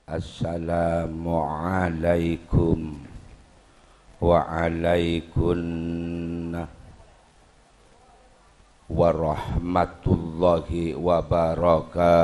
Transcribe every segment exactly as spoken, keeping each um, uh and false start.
Assalamualaikum wa alaikunna warahmatullahi wabarakatuh.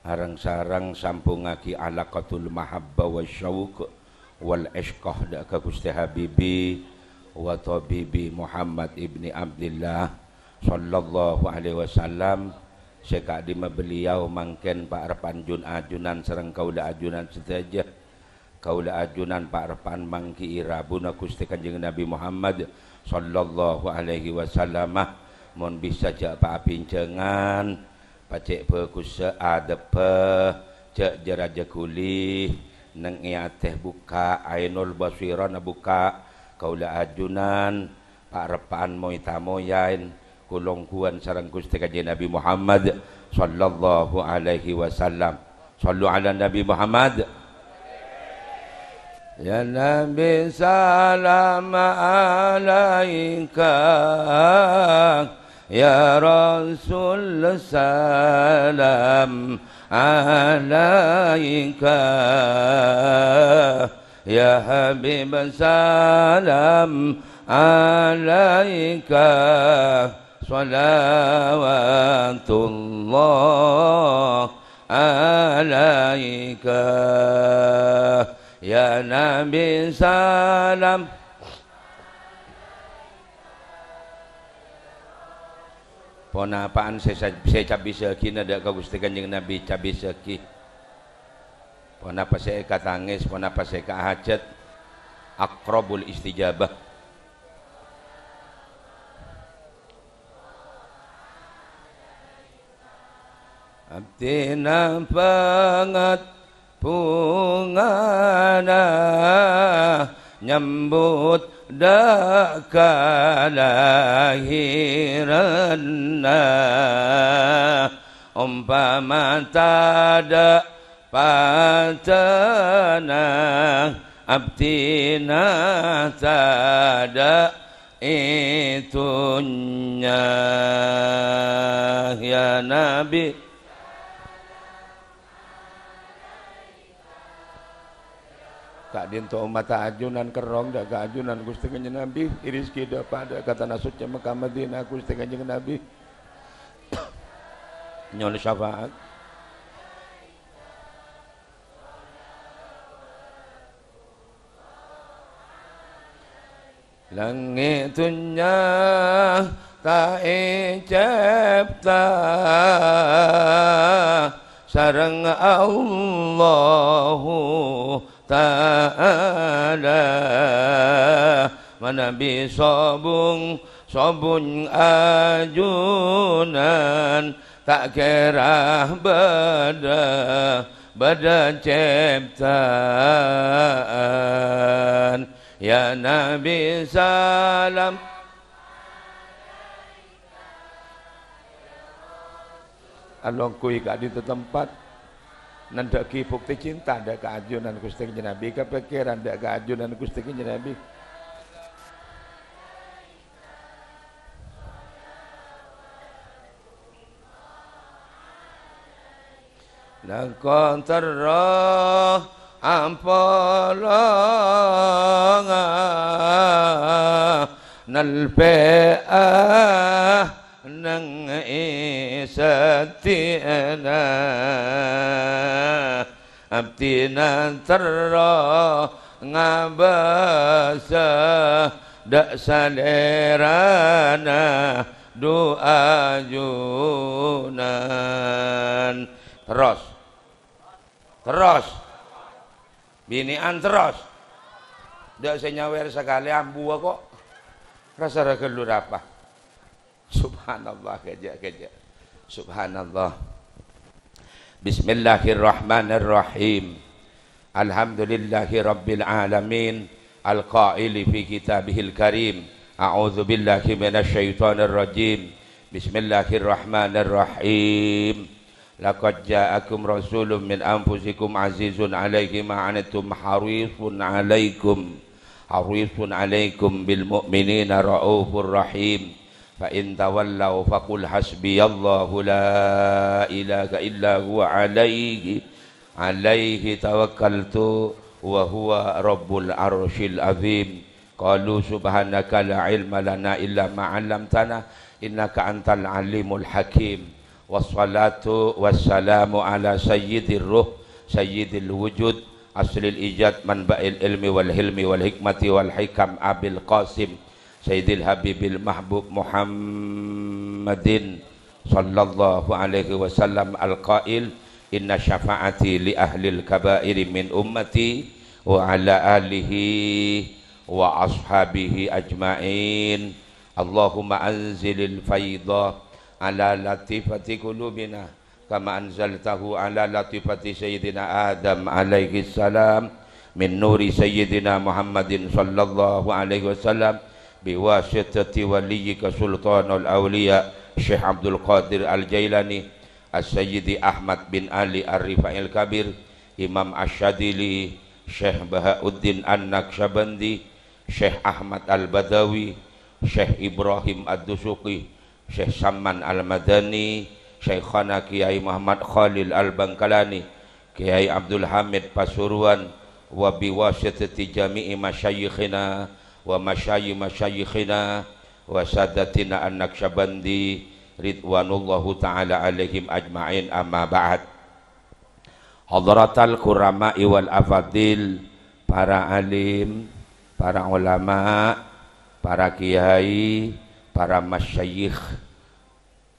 Areng-sareng sambungngagi alaqatul mahabbah wa syauq wal ishqah dha' ka Guste Habibi wa Tabibi Muhammad ibni Abdillah sallallahu alaihi wasallam, se ka'dimma beliau mangken pa'repan jun-ajunan sareng kaula ajunan sadaja. Kaula ajunan pa'repan manggi'i rabuna Guste Kanjeng Nabi Muhammad sallallahu alaihi wasallam. Mon bisa ja' pa'abincangan, pacce' bagussa adebbha, ja'-, ja-raja ghuli, neng e ate bukka', Ainul Basirana bukka'. Kaula ajunan pa'reppa'an moy-tamoyan, kolongguwan sareng Guste Kanjeng Nabi Muhammad sallallahu alaihi wasallam. Shallu ala Nabi Muhammad. Ya Nabi, salam alaika. Ya Rasul, salam alaika. Ya Habib, salam alaika, shalawatullah alaika. Ya Nabi, salam. Ponapa'an se sa-, se cabissaghina dha' ka Guste Kanjeng Nabi, cabissaghi. Ponapa se ekatanges, ponapa se ekahajat, aqrabul istijabah. Abdina banget bungana nyambut dha' ka lahiranna. Ompama tadha' patana, abdina tadha' e dunnya, ya Nabi. Ka'dinto ommatta ajunan kerrong dha' ka ajunan Guste Kanjeng Nabi, iriski dha' padha ka tana socce Mekkah Madinah Guste Kanjeng Nabi. Nyo'on syafaat. Langnge' dunnya ta' ecepta sareng Allahu Ta'ala, manabi sobung-sobung ajunan ta' kera bâdâ, bâdâ cepta'an. Ya Nabi, salam. Alongghuy ka'dinto tempat, nandhâ'aghi bukti cinta dha' ka ajunan Guste Kanjeng Nabi, kapèkkèran dha' ka ajunan Guste Kanjeng Nabi. Langkong terro apolonga nalpè'a neng è satèyana. Abdina terro ngabâsa dha' salèrana du ajunan. Terros. Terros. Binè'an terros. Dha' sè nyawèr sakalè ambuwâ kok. Rasa ra ghâllu rapa. Subhanallah, kèjâ', kèjâ'. Subhanallah. Bismillahirrahmanirrahim. Alhamdulillahi rabbil alamin. Al-qaili fi kitabihil karim. A'udzu billahi minasy syaithanir rajim. Bismillahirrahmanirrahim. Laqad ja'akum rasulun min anfusikum azizun alaihi ma anittum harisun alaikum, harisun alaikum bil mu'minina raufur rahim. Fa in tawallaw faqul hasbiyallahu la ilaha illa huwa alaihi, alaihi tawakkaltu wa huwa rabbul arsyil azim. Qalu subhanaka la ilma lana illa ma 'allamtana innaka antal alimul hakim. Wassalatu wassalamu ala sayyidir ruh, sayyidil wujud, aslil ijad, manba'il ilmi wal hilmi wal hikmati wal hikam, Abil Qasim Sayyidil Habibil Mahbub Muhammadin sallallahu alaihi wasallam al-qail, "Inna syafa'ati li ahlil kabairi min ummati wa ala alihi wa ashabihi ajma'in." Allahumma anzilil faidha ala latifati qulubina kama anzaltahu ala latifati Sayyidina Adam alaihi salam min nuri Sayyidina Muhammadin sallallahu alaihi wasallam biwasitati waliyyika Sultanul Auliya Syekh Abdul Qadir Al-Jailani, As-Sayyidi Ahmad bin Ali Ar-Rifail Kabir, Imam Asy-Syadzili, Syekh Bahauddin An-Naqsyabandi, Syekh Ahmad Al-Badawi, Syekh Ibrahim Ad-Dusuqi, Syekh Saman Al-Madani, Syaikhana Kiai Muhammad Khalil Al-Bangkalani, Kiai Abdul Hamid Pasuruan, wa biwasitati jami'i masyayikhina wa masyayi masyayikhina wa sadatina An-Naqsyabandi ridwanullahu ta'ala alaihim ajma'in, amma ba'd. Hadratal kurama'i wal afadil, para alim, para ulama, para kiai, para masyayikh,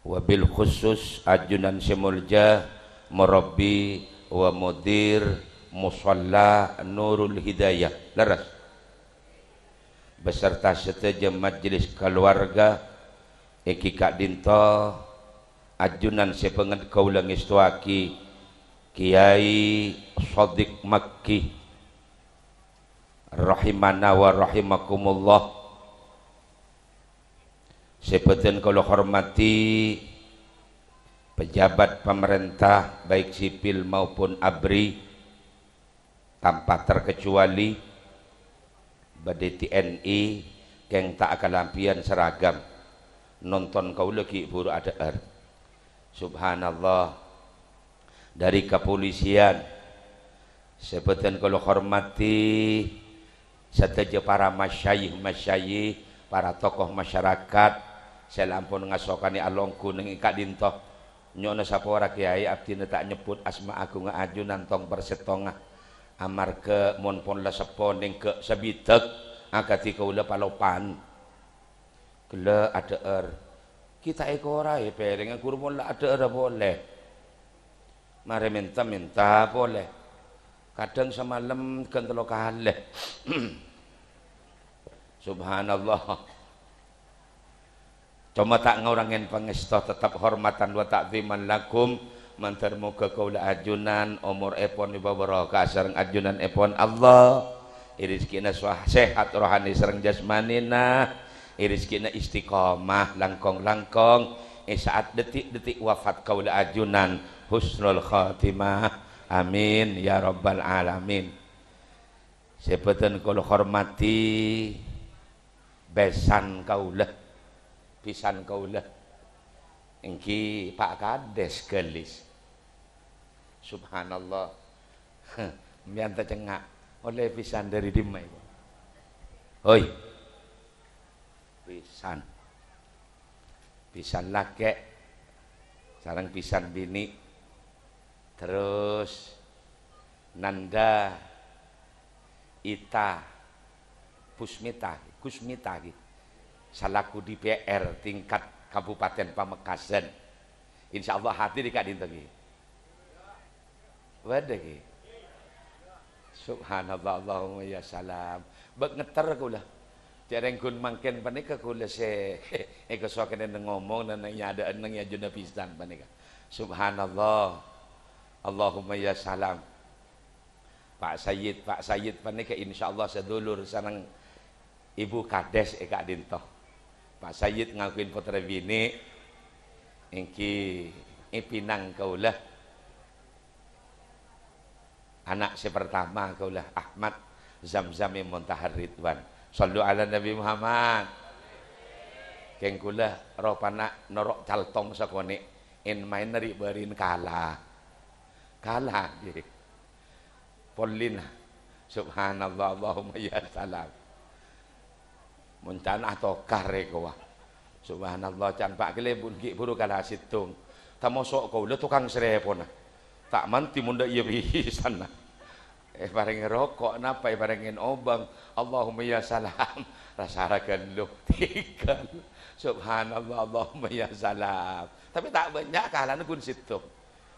wabil khusus ajunan sè molja, murabbi wa mudir Musalla Nurul Hidayah. Leres? Beserta sadhâjâ majelis kaluwarga, èngghi ka'dinto ajunan sè bângèt kaulâ ngèstowaghi Kiai Shadiq Makki, rahimana wa rahimakumullah. Sè bhâdhân kaulâ hormadhi pejabat pamarènta, baik sipil maupun abri, tanpa terkecuali, bâdâ T N I, kèng ta' akalambhiyân seragam, nonton kaulâ ghi' bhuru adhâ'âr. Subhanallah. Dâri kapolisian, sè bhâdhân kaulâ hormadhi, sadhâjâ para masyayikh-masyayikh, para tokoh masyarakat sè la ampon ngasokanè alongghu neng è ka'dinto. Nyo'ona sapora, Kiai, abdhina ta' nyebbhut asma aghungnga ajunan tong-persèttonga. Amarghâ mon pon la seppo neng ghâ' sabidhâk akadhi kaulâ palopan. Ghellâ' adhâ'âr. Ghi' ta' èkoraè pèrèngnga, ghuru mon la adhâ'ârâ polè. Marè mènta-mènta polè. Kadhâng samalem ghân tello kalè. Subhanallah. Coma ta' ngorangè pangèsto, tetep hormatan wa ta'dhiman lakum. Mandhâr moghâ kaulâ ajunan omorèpon èpabarokah sareng ajunanèpon Allah. Èrezekkina soh-, sehat rohani sareng jasmanina. Èrezekkina istiqomah langkong-langkong. È sa'at dhetik-dhetik wafat kaulâ ajunan husnul khotimah. Amin ya rabbal alamin. Sè bhâdhân kaulâ hormadhi, bhisan kaulâ, bhisan kaulâ, èngghi Pa' Kadès Galis. Subhanallah. Sampèyan ta' cengnga'. Ollè bhisan dâri dimma, Ibu? Hoi. Bhisan. Bhisan lakè' sareng bhisan binè'. Terros Nanda Ita Pusmita, Gusmita, ghi, salaku D P R tingkat Kabupaten Pamekasan. Insyaallah hadir è ka'dinto, ghi. Bâdâ, ghi. Subhanallah, Allahumma ya salam. Bâ' ngetter kaulâ. Jhâreng ghun mangkèn panèka kaulâ sè èkasokanè ngomong nèng nyadâ'âna nèng ajunna bhisan panèka. Subhanallah. Allahumma ya salam. Pa' Sayyid, Pa' Sayyid panèka insyaallah sadulur sareng Ibu Kadès è ka'dinto. Pa' Sayyid ngakuin pottra binè', èngghi Èpinang kaulâ. Ana' sè partama kaulâ, Ahmad Zamzam è Montahar Ridwan. Shallu ala Nabi Muhammad. Kèng kaulâ ropana noro' caltong sakonè', en-maèn ri'-bâri'en kala. Kala, ngghi. Pollina. Subhanallah, Allahumma ya salam. Mon can atokar è kowa. Subhanallah, can pa' ghellâ' bun ghi' buru kala sèttong. Tamoso' kaulâ tokang srèpona. Ta' mandhi mon dâ' iyâ pisanna. Èparèngè roko', napa èparèngè obâng. Allahumma ya salam. Rassa ra ghâllu. Tèghâl. Subhanallah, Allahumma ya salam. Tapè ta' bânnya', kalana ghun sèttong.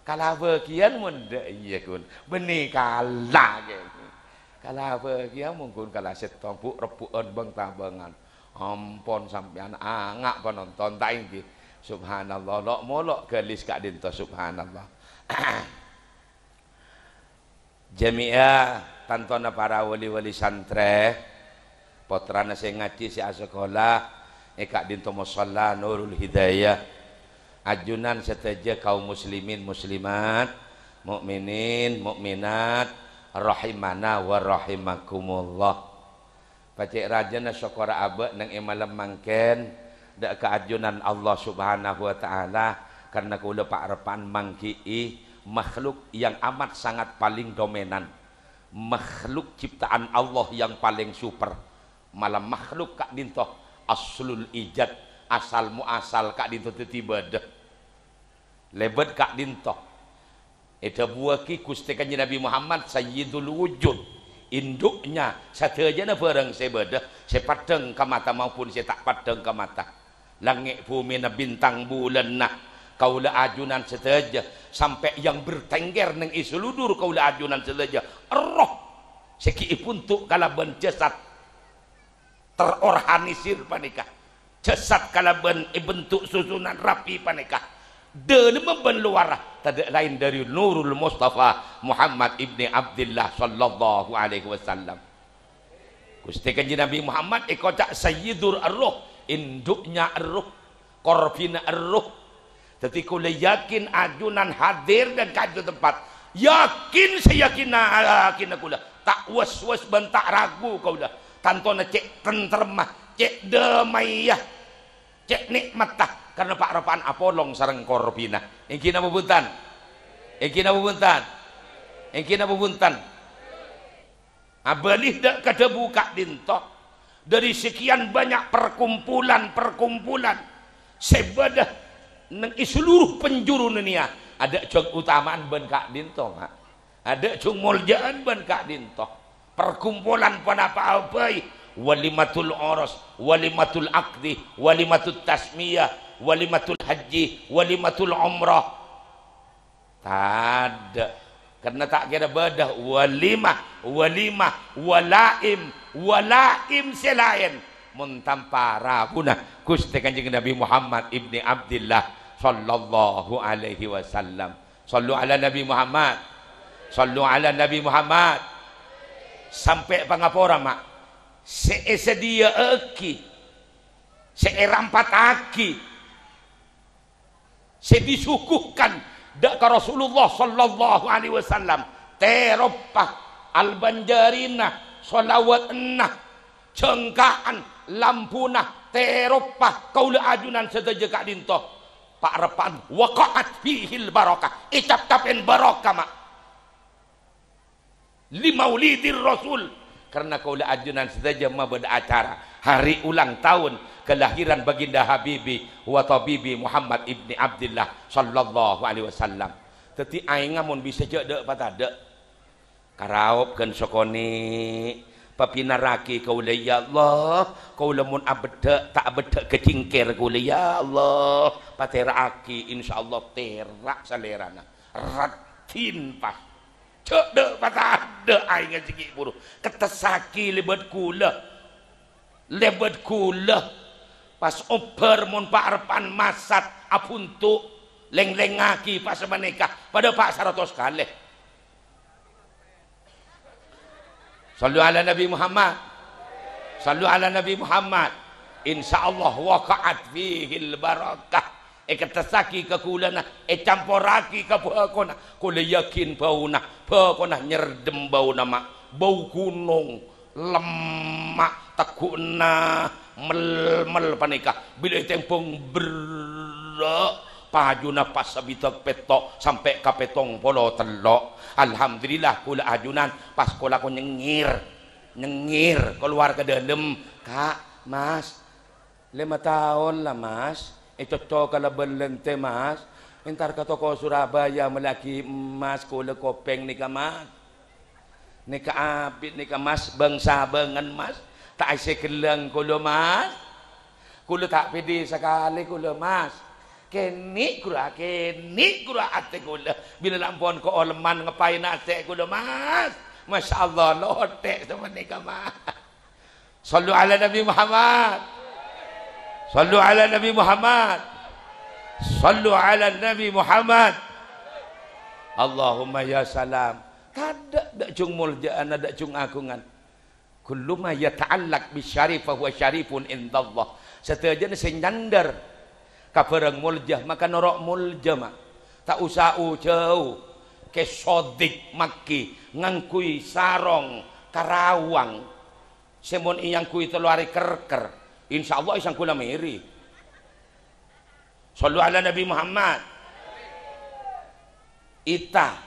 Kala bâgiyân mon dâ' iyâ, ghun. Bânnè kala, kèng. Kala bâgiyân mon ghun kala sèttong, bu'-rebbu'ân bâng-tabângan. Ampon sampèyan anga' panonton, ta' ènggi? Subhanallah, lo'-molo' ghâlis ka'dinto, subhanallah. Jami'a, tantona para wali-wali santrè, pottrana sè ngajhi sè asakola è ka'dinto Mosolla Nurul Hidayah. Ajunan sadhâjâ kaum muslimin muslimat, mukminin mukminat, rahimana wa rahimakumullah. Pacè' rajâna sokkorra abâ' neng è malem mangkèn, dâ' ka ajunan Allah Subhanahu wa Ta'ala, karna kaulâ pa'-reppa'an mangghi'i makhluk yang amat sangat paling dominan, makhluk ciptaan Allah yang paling super, malah makhluk ka'dinto aslul ijad, asal muasal ka'dinto dhâddhi bâdâ. Lèbât ka'dinto èdhâbuwâghi Ghustè Kanjeng Nabi Muhammad Sayyidul Wujud, induknya sadhâjâna bhârâng sè bâdâ, sè paddhâng ka mata maupun sè ta' paddhâng ka mata. Langngè' bhumina, bintang bulanna, kaulâ ajunan sadhâjâ, sampè' yang bertengger neng è seludur kaulâ ajunan sadhâjâ, erroh sè ghi' èbhuntu' kalabân jasad terorganisir panèka, jasad kalabân èbentuk susunan rapi panèka, dâlemma bân lowarra tadâ' laèn dâri Nurul Mustafa Muhammad ibni Abdillah sallallahu alaihi wasallam. Ghustè Kanjeng Nabi Muhammad èkoca' Sayyidur Erroh, induknya erroh. Korbhina erroh. Dhâddhi kaulâ yakin ajunan hadir dan ka'dinto tempat. Yakin sayakinna, yakinna kaulâ. Ta' was-was bân ta' ragu kaulâ. Tantona cè' tentremma, cè' dâmaiya, cè' nè'matta. Karna pa'-reppa'an apolong sareng korbhina. Ènggi napa bhunten? Ènggi napa bhunten? Ènggi napa bhunten? Abâli dâ' ka dhâbu ka'dinto, dâri sekian banyak perkumpulan-perkumpulan sè bâdâ neng è seluruh penjuru dunia, adâ' jhung otama'an bân ka'dinto, ma'. Adâ' jhung molja'an bân ka'dinto. Perkumpulan ponapa bhâi? Walimatul oros, walimatul akdi, walimatul tasmiyah, walimatul haji, walimatul umrah. Tadâ'. Karna ta' kèra bâdâ walimah, walimah, walaim, walaim sè laèn mon tanpa rabuna Ghustè Kanjeng Nabi Muhammad ibni Abdillah sallallahu alaihi wasallam. Shallu ala Nabi Muhammad. Shallu ala Nabi Muhammad. Sampè' pangapora, ma', sè èsadhiyâ'aghi, sè èrampataghi, sè disuguhkan dâ' ka Rasulullah sallallahu alaihi wasallam, tèroppa albanjârina, shalawatna, jhângka'an, lambuna, tèroppa kaulâ ajunan sadhâjâ ka'dinto. Pa'-reppa'an, waqa'at fihil barakah, ècapcapèn barokah, ma'. Li maulidir Rasul, karna kaulâ ajunan sadhâjâ mabâdâ acara hari ulang tahun kelahiran Baginda Habibi wa Tabibi Muhammad ibni Abdillah sallallahu alaihi wasallam. Dhâddhi aèngnga mon bisa jhâ' dâ' patadâ'. Karaop ghân sakonè', pabhinarraghi kaulâ, ya Allah. Kaulâ mon abeddhâ', ta' abeddhâ' ka cèngkèr kaulâ, ya Allah. Patèra'aghi, insyaallah tèra' salèrana. Raddhin pas. Jhâ' dâ' patadâ' aèngnga sè ghi' buru. Kettessaghi lèbât ghulâ. Lèbât ghulâ. Pas obbhâr mon pa'-reppa'an masat abhuntu'. Lèng-lèngngaghi pas sapanèka. Padâ pa' saratos kalè. Shallu ala Nabi Muhammad. Shallu ala Nabi Muhammad. Insyaallah waqa'at fihil barakah. Èkettessaghi ka ghulâna, ècamporraghi ka bhâkona. Kaulâ yakin bâuna, bhâkona nyerdem bâuna, ma'. Bâu ghunong, lemma', tegghu'na mel-mel panèka. Bilâ ètèmbhâng berrâ', pajuna pas sabidhâk pètto' sampè' ka pèttong polo tello'. Alhamdulillah, kaulâ ajunan pas kolako nyengngir. Nyengngir, kalowar ka dâlem. "Ka', Mas, lèma taon la, Mas, ècocco' kalabân lèntè, Mas. Entar ka toko Surabaya mellèaghi emmas kaulâ kopèng nèka, Mas. Nèka abit nèka, Mas, bâng-sabângan, Mas. Ta' èssè ghellâng kaulâ, Mas. Kaulâ ta' pèdhi sakalè kaulâ, Mas. Kènè' ghuru, kènè' ghuru atè kaulâ. Bilâ la ampon kaolemman ngeppaè nasè' kaulâ, Mas. Masya Allah, lotè' sapanèka, Mas." Shallu ala Nabi Muhammad. Shallu ala Nabi Muhammad. Shallu ala Nabi Muhammad. Allahumma ya salam. Tadâ' dâ' jung molja'anna, dâ' jung aghungan. Kullu ma yata'allaq bisyarif fa huwa syarifun indallah. Sadhâjâna sè nyandhâr ka bhârâng molja, maka noro' molja, ma'. Ta' osa o-jâu. Kè Sodik Makki ngangghuy sarong karawang. Sè mon èangghuy tello arè kèr-kèr, insyaallah èsangghu la mèrè. Shallu ala Nabi Muhammad. Ita,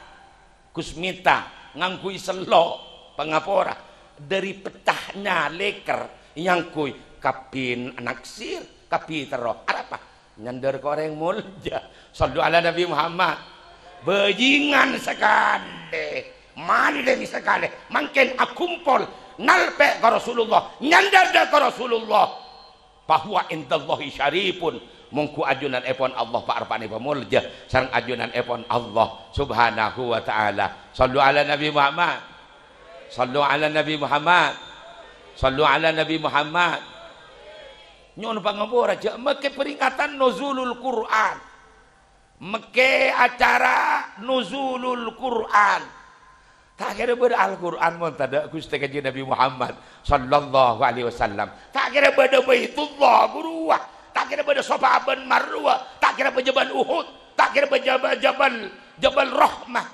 Gus Mita, ngangghuy sello', pangapora. Dâri peccahnya lèkèr, èangghuy kabbhi naksir, kabbhi terro. Arapa? Nyandhâr ka orèng molja. Shallu ala Nabi Muhammad. Bhâjingan sakalè, malèng sakalè, mangkèn akompol, nalpè' ka Rasulullah, nyandhâr dâ' ka Rasulullah. Fa huwa indallahi syarifun, mongghu ajunanèpon Allah pa'-, arpa'na pamolja sareng ajunanèpon Allah Subhanahu wa Ta'ala. Shallu ala Nabi Muhammad. Shallu ala Nabi Muhammad. Shallu ala Nabi Muhammad. Nyo'on pangapora, jhâ' makè peringatan Nuzulul Qur'an. Makè acara Nuzulul Qur'an. Ta' kèra bâdâ Al-Qur'an mon tadâ' Ghustè Kanjeng Nabi Muhammad shallallahu alaihi wasallam. Ta' kèra bâdâ Baitullah ghâruwa. Ta' kèra bâdâ Safa bân Marwa. Ta' kèra bâdâ Jabal Uhud. Ta' kèra bâdâ Jabal, Jabal, Jabal Rahmah.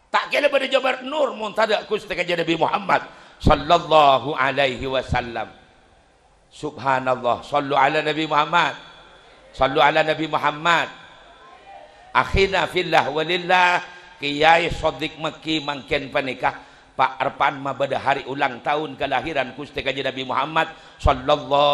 Ta' kèra bâdâ Jabal Nur mon tadâ' Ghustè Kanjeng Nabi Muhammad shallallahu alaihi wasallam. Subhanallah. Shallu ala Nabi Muhammad. Shallu ala Nabi Muhammad. Akhina fillah walillah, Kèyaè Sodik Makki mangkèn panèka pa'-, arpa'an mabâdâ hari ulang tahun kelahiran Ghustè Kanjeng Nabi Muhammad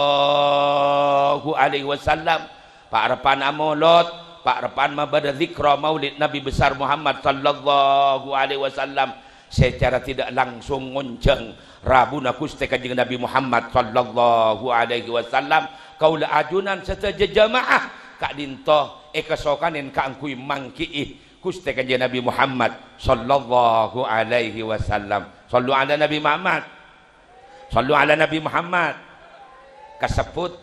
shallallahu alaihi wasallam. Pa'-arpa'an amolod, pa'-arpa'an mabâdâ zikra maulid Nabi besar Muhammad shallallahu alaihi wasallam. Secara tidak langsung ngonjhâng rabuna Ghustè Kanjeng Nabi Muhammad shallallahu alaihi wasallam. Kaulâ ajunan sadhâjâ jamaah ka'dinto èkasokanè kaangghuy manggi'i Ghustè Kanjeng Nabi Muhammad shallallahu alaihi wasallam. Shallu ala Nabi Muhammad. Shallu ala Nabi Muhammad. Kasebbhut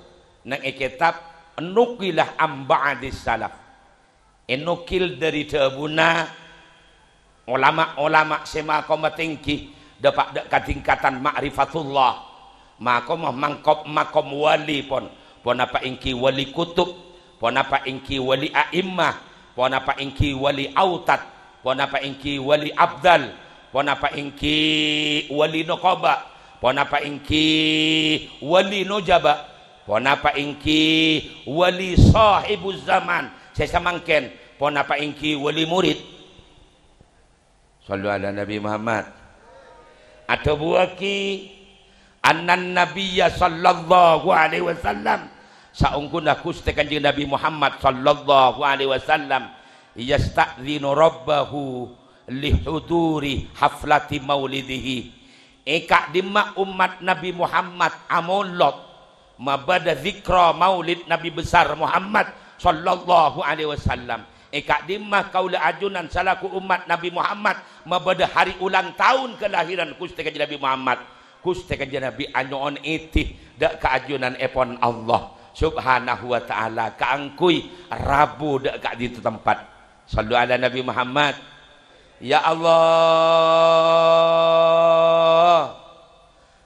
neng è kètab Nuqilah an ba'dis salaf. Ènokil dâri dhâbuna olama-olama sè makoma tèngghi, dâpa' dâ' ka tingkatan ma'rifatullah. Makoma mangkop-, makom wali pon, ponapa èngghi wali kutub, ponapa èngghi wali a'immah, ponapa èngghi wali autad, ponapa èngghi wali abdal, ponapa èngghi wali nokoba, ponapa èngghi wali nojaba, ponapa èngghi wali sahibuz zaman sè samangkèn, ponapa èngghi wali murid. Shallu ala Nabi Muhammad. Adhâbuwâghi, "Annan Nabiyya shallallahu alaihi wasallam," saongghuna Ghustè Kanjeng Nabi Muhammad shallallahu alaihi wasallam, "yasta'dzinu rabbahu li huduri haflati maulidihi." È ka'dimma ommat Nabi Muhammad amolod mabâdâ zikra maulid Nabi besar Muhammad shallallahu alaihi wasallam. È ka'dimma kaulâ ajunan salaku ommat Nabi Muhammad mabâdâ hari ulang tahun kelahiran Ghustè Kanjeng Nabi Muhammad. Ghustè Kanjeng Nabi anyo'on idhi dâ' ka ajunanèpon Allah Subhanahu wa Ta'ala kaangghuy rabu dâ' ka'dinto tempat. Shallu ala Nabi Muhammad. Ya Allah,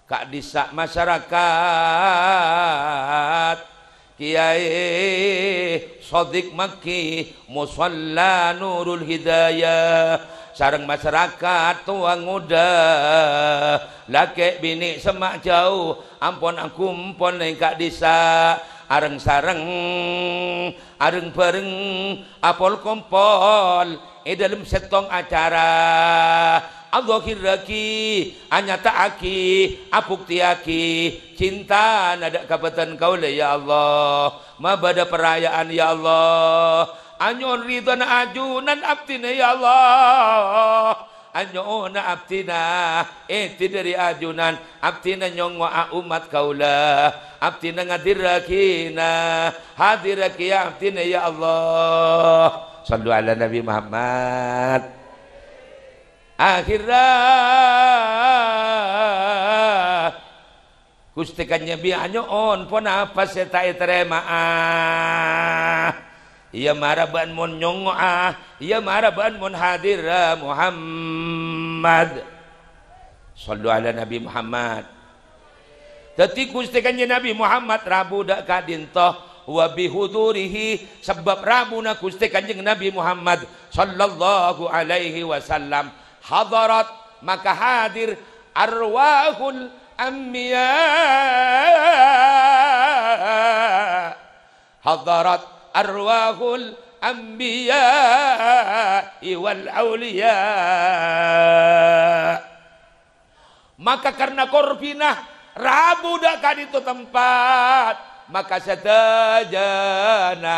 ka'dissa' masyarakat Kiyaè Sodik Makki, Musalla Nurul Hidayah, sareng masarakat towa ngoḍâ, lakè' binè' semma' jhâu, ampon agumpol neng ka'ḍissa', areng-sareng, areng-bhâreng, apol-kompol è ḍâlem sèttong acara. Adhâhirraghi, anyata'aghi, abuktèyaghi cintana ḍâ' ka bhâdhân kaulâ, ya Allah. Mabâḍâ paraya'an, ya Allah. Anyo'on ridhâna ajunan abdhina, ya Allah. Anyo'ona abdhina èḍi ḍâri ajunan, abdhina nyongngo'a ommat kaulâ, abdhina ngaḍirraghi, hadirraghi abdhina, ya Allah. Shallu ala Nabi Muhammad. Akhirra, Ghustè Kanjeng Nabi anyo'on ponapa sè ta' ètarèma'a. Iyâ mara bâ'na mon nyongngo'a, iyâ mara bâ'na mon hadirra Muhammad. Shallu ala Nabi Muhammad. Dhâddhi Ghustè Kanjeng Nabi Muhammad rabu ḍâ' ka'ḍinto, wa bihudurihi, sabâb rabuna Ghustè Kanjeng Nabi Muhammad shallallahu alaihi wasallam hadarat, maka hadir arwahul anbiya, hadarat arwahul anbiya wal auliya. Maka karna korbina rabu ḍâ' ka'ḍinto tempat, maka sadhâjâna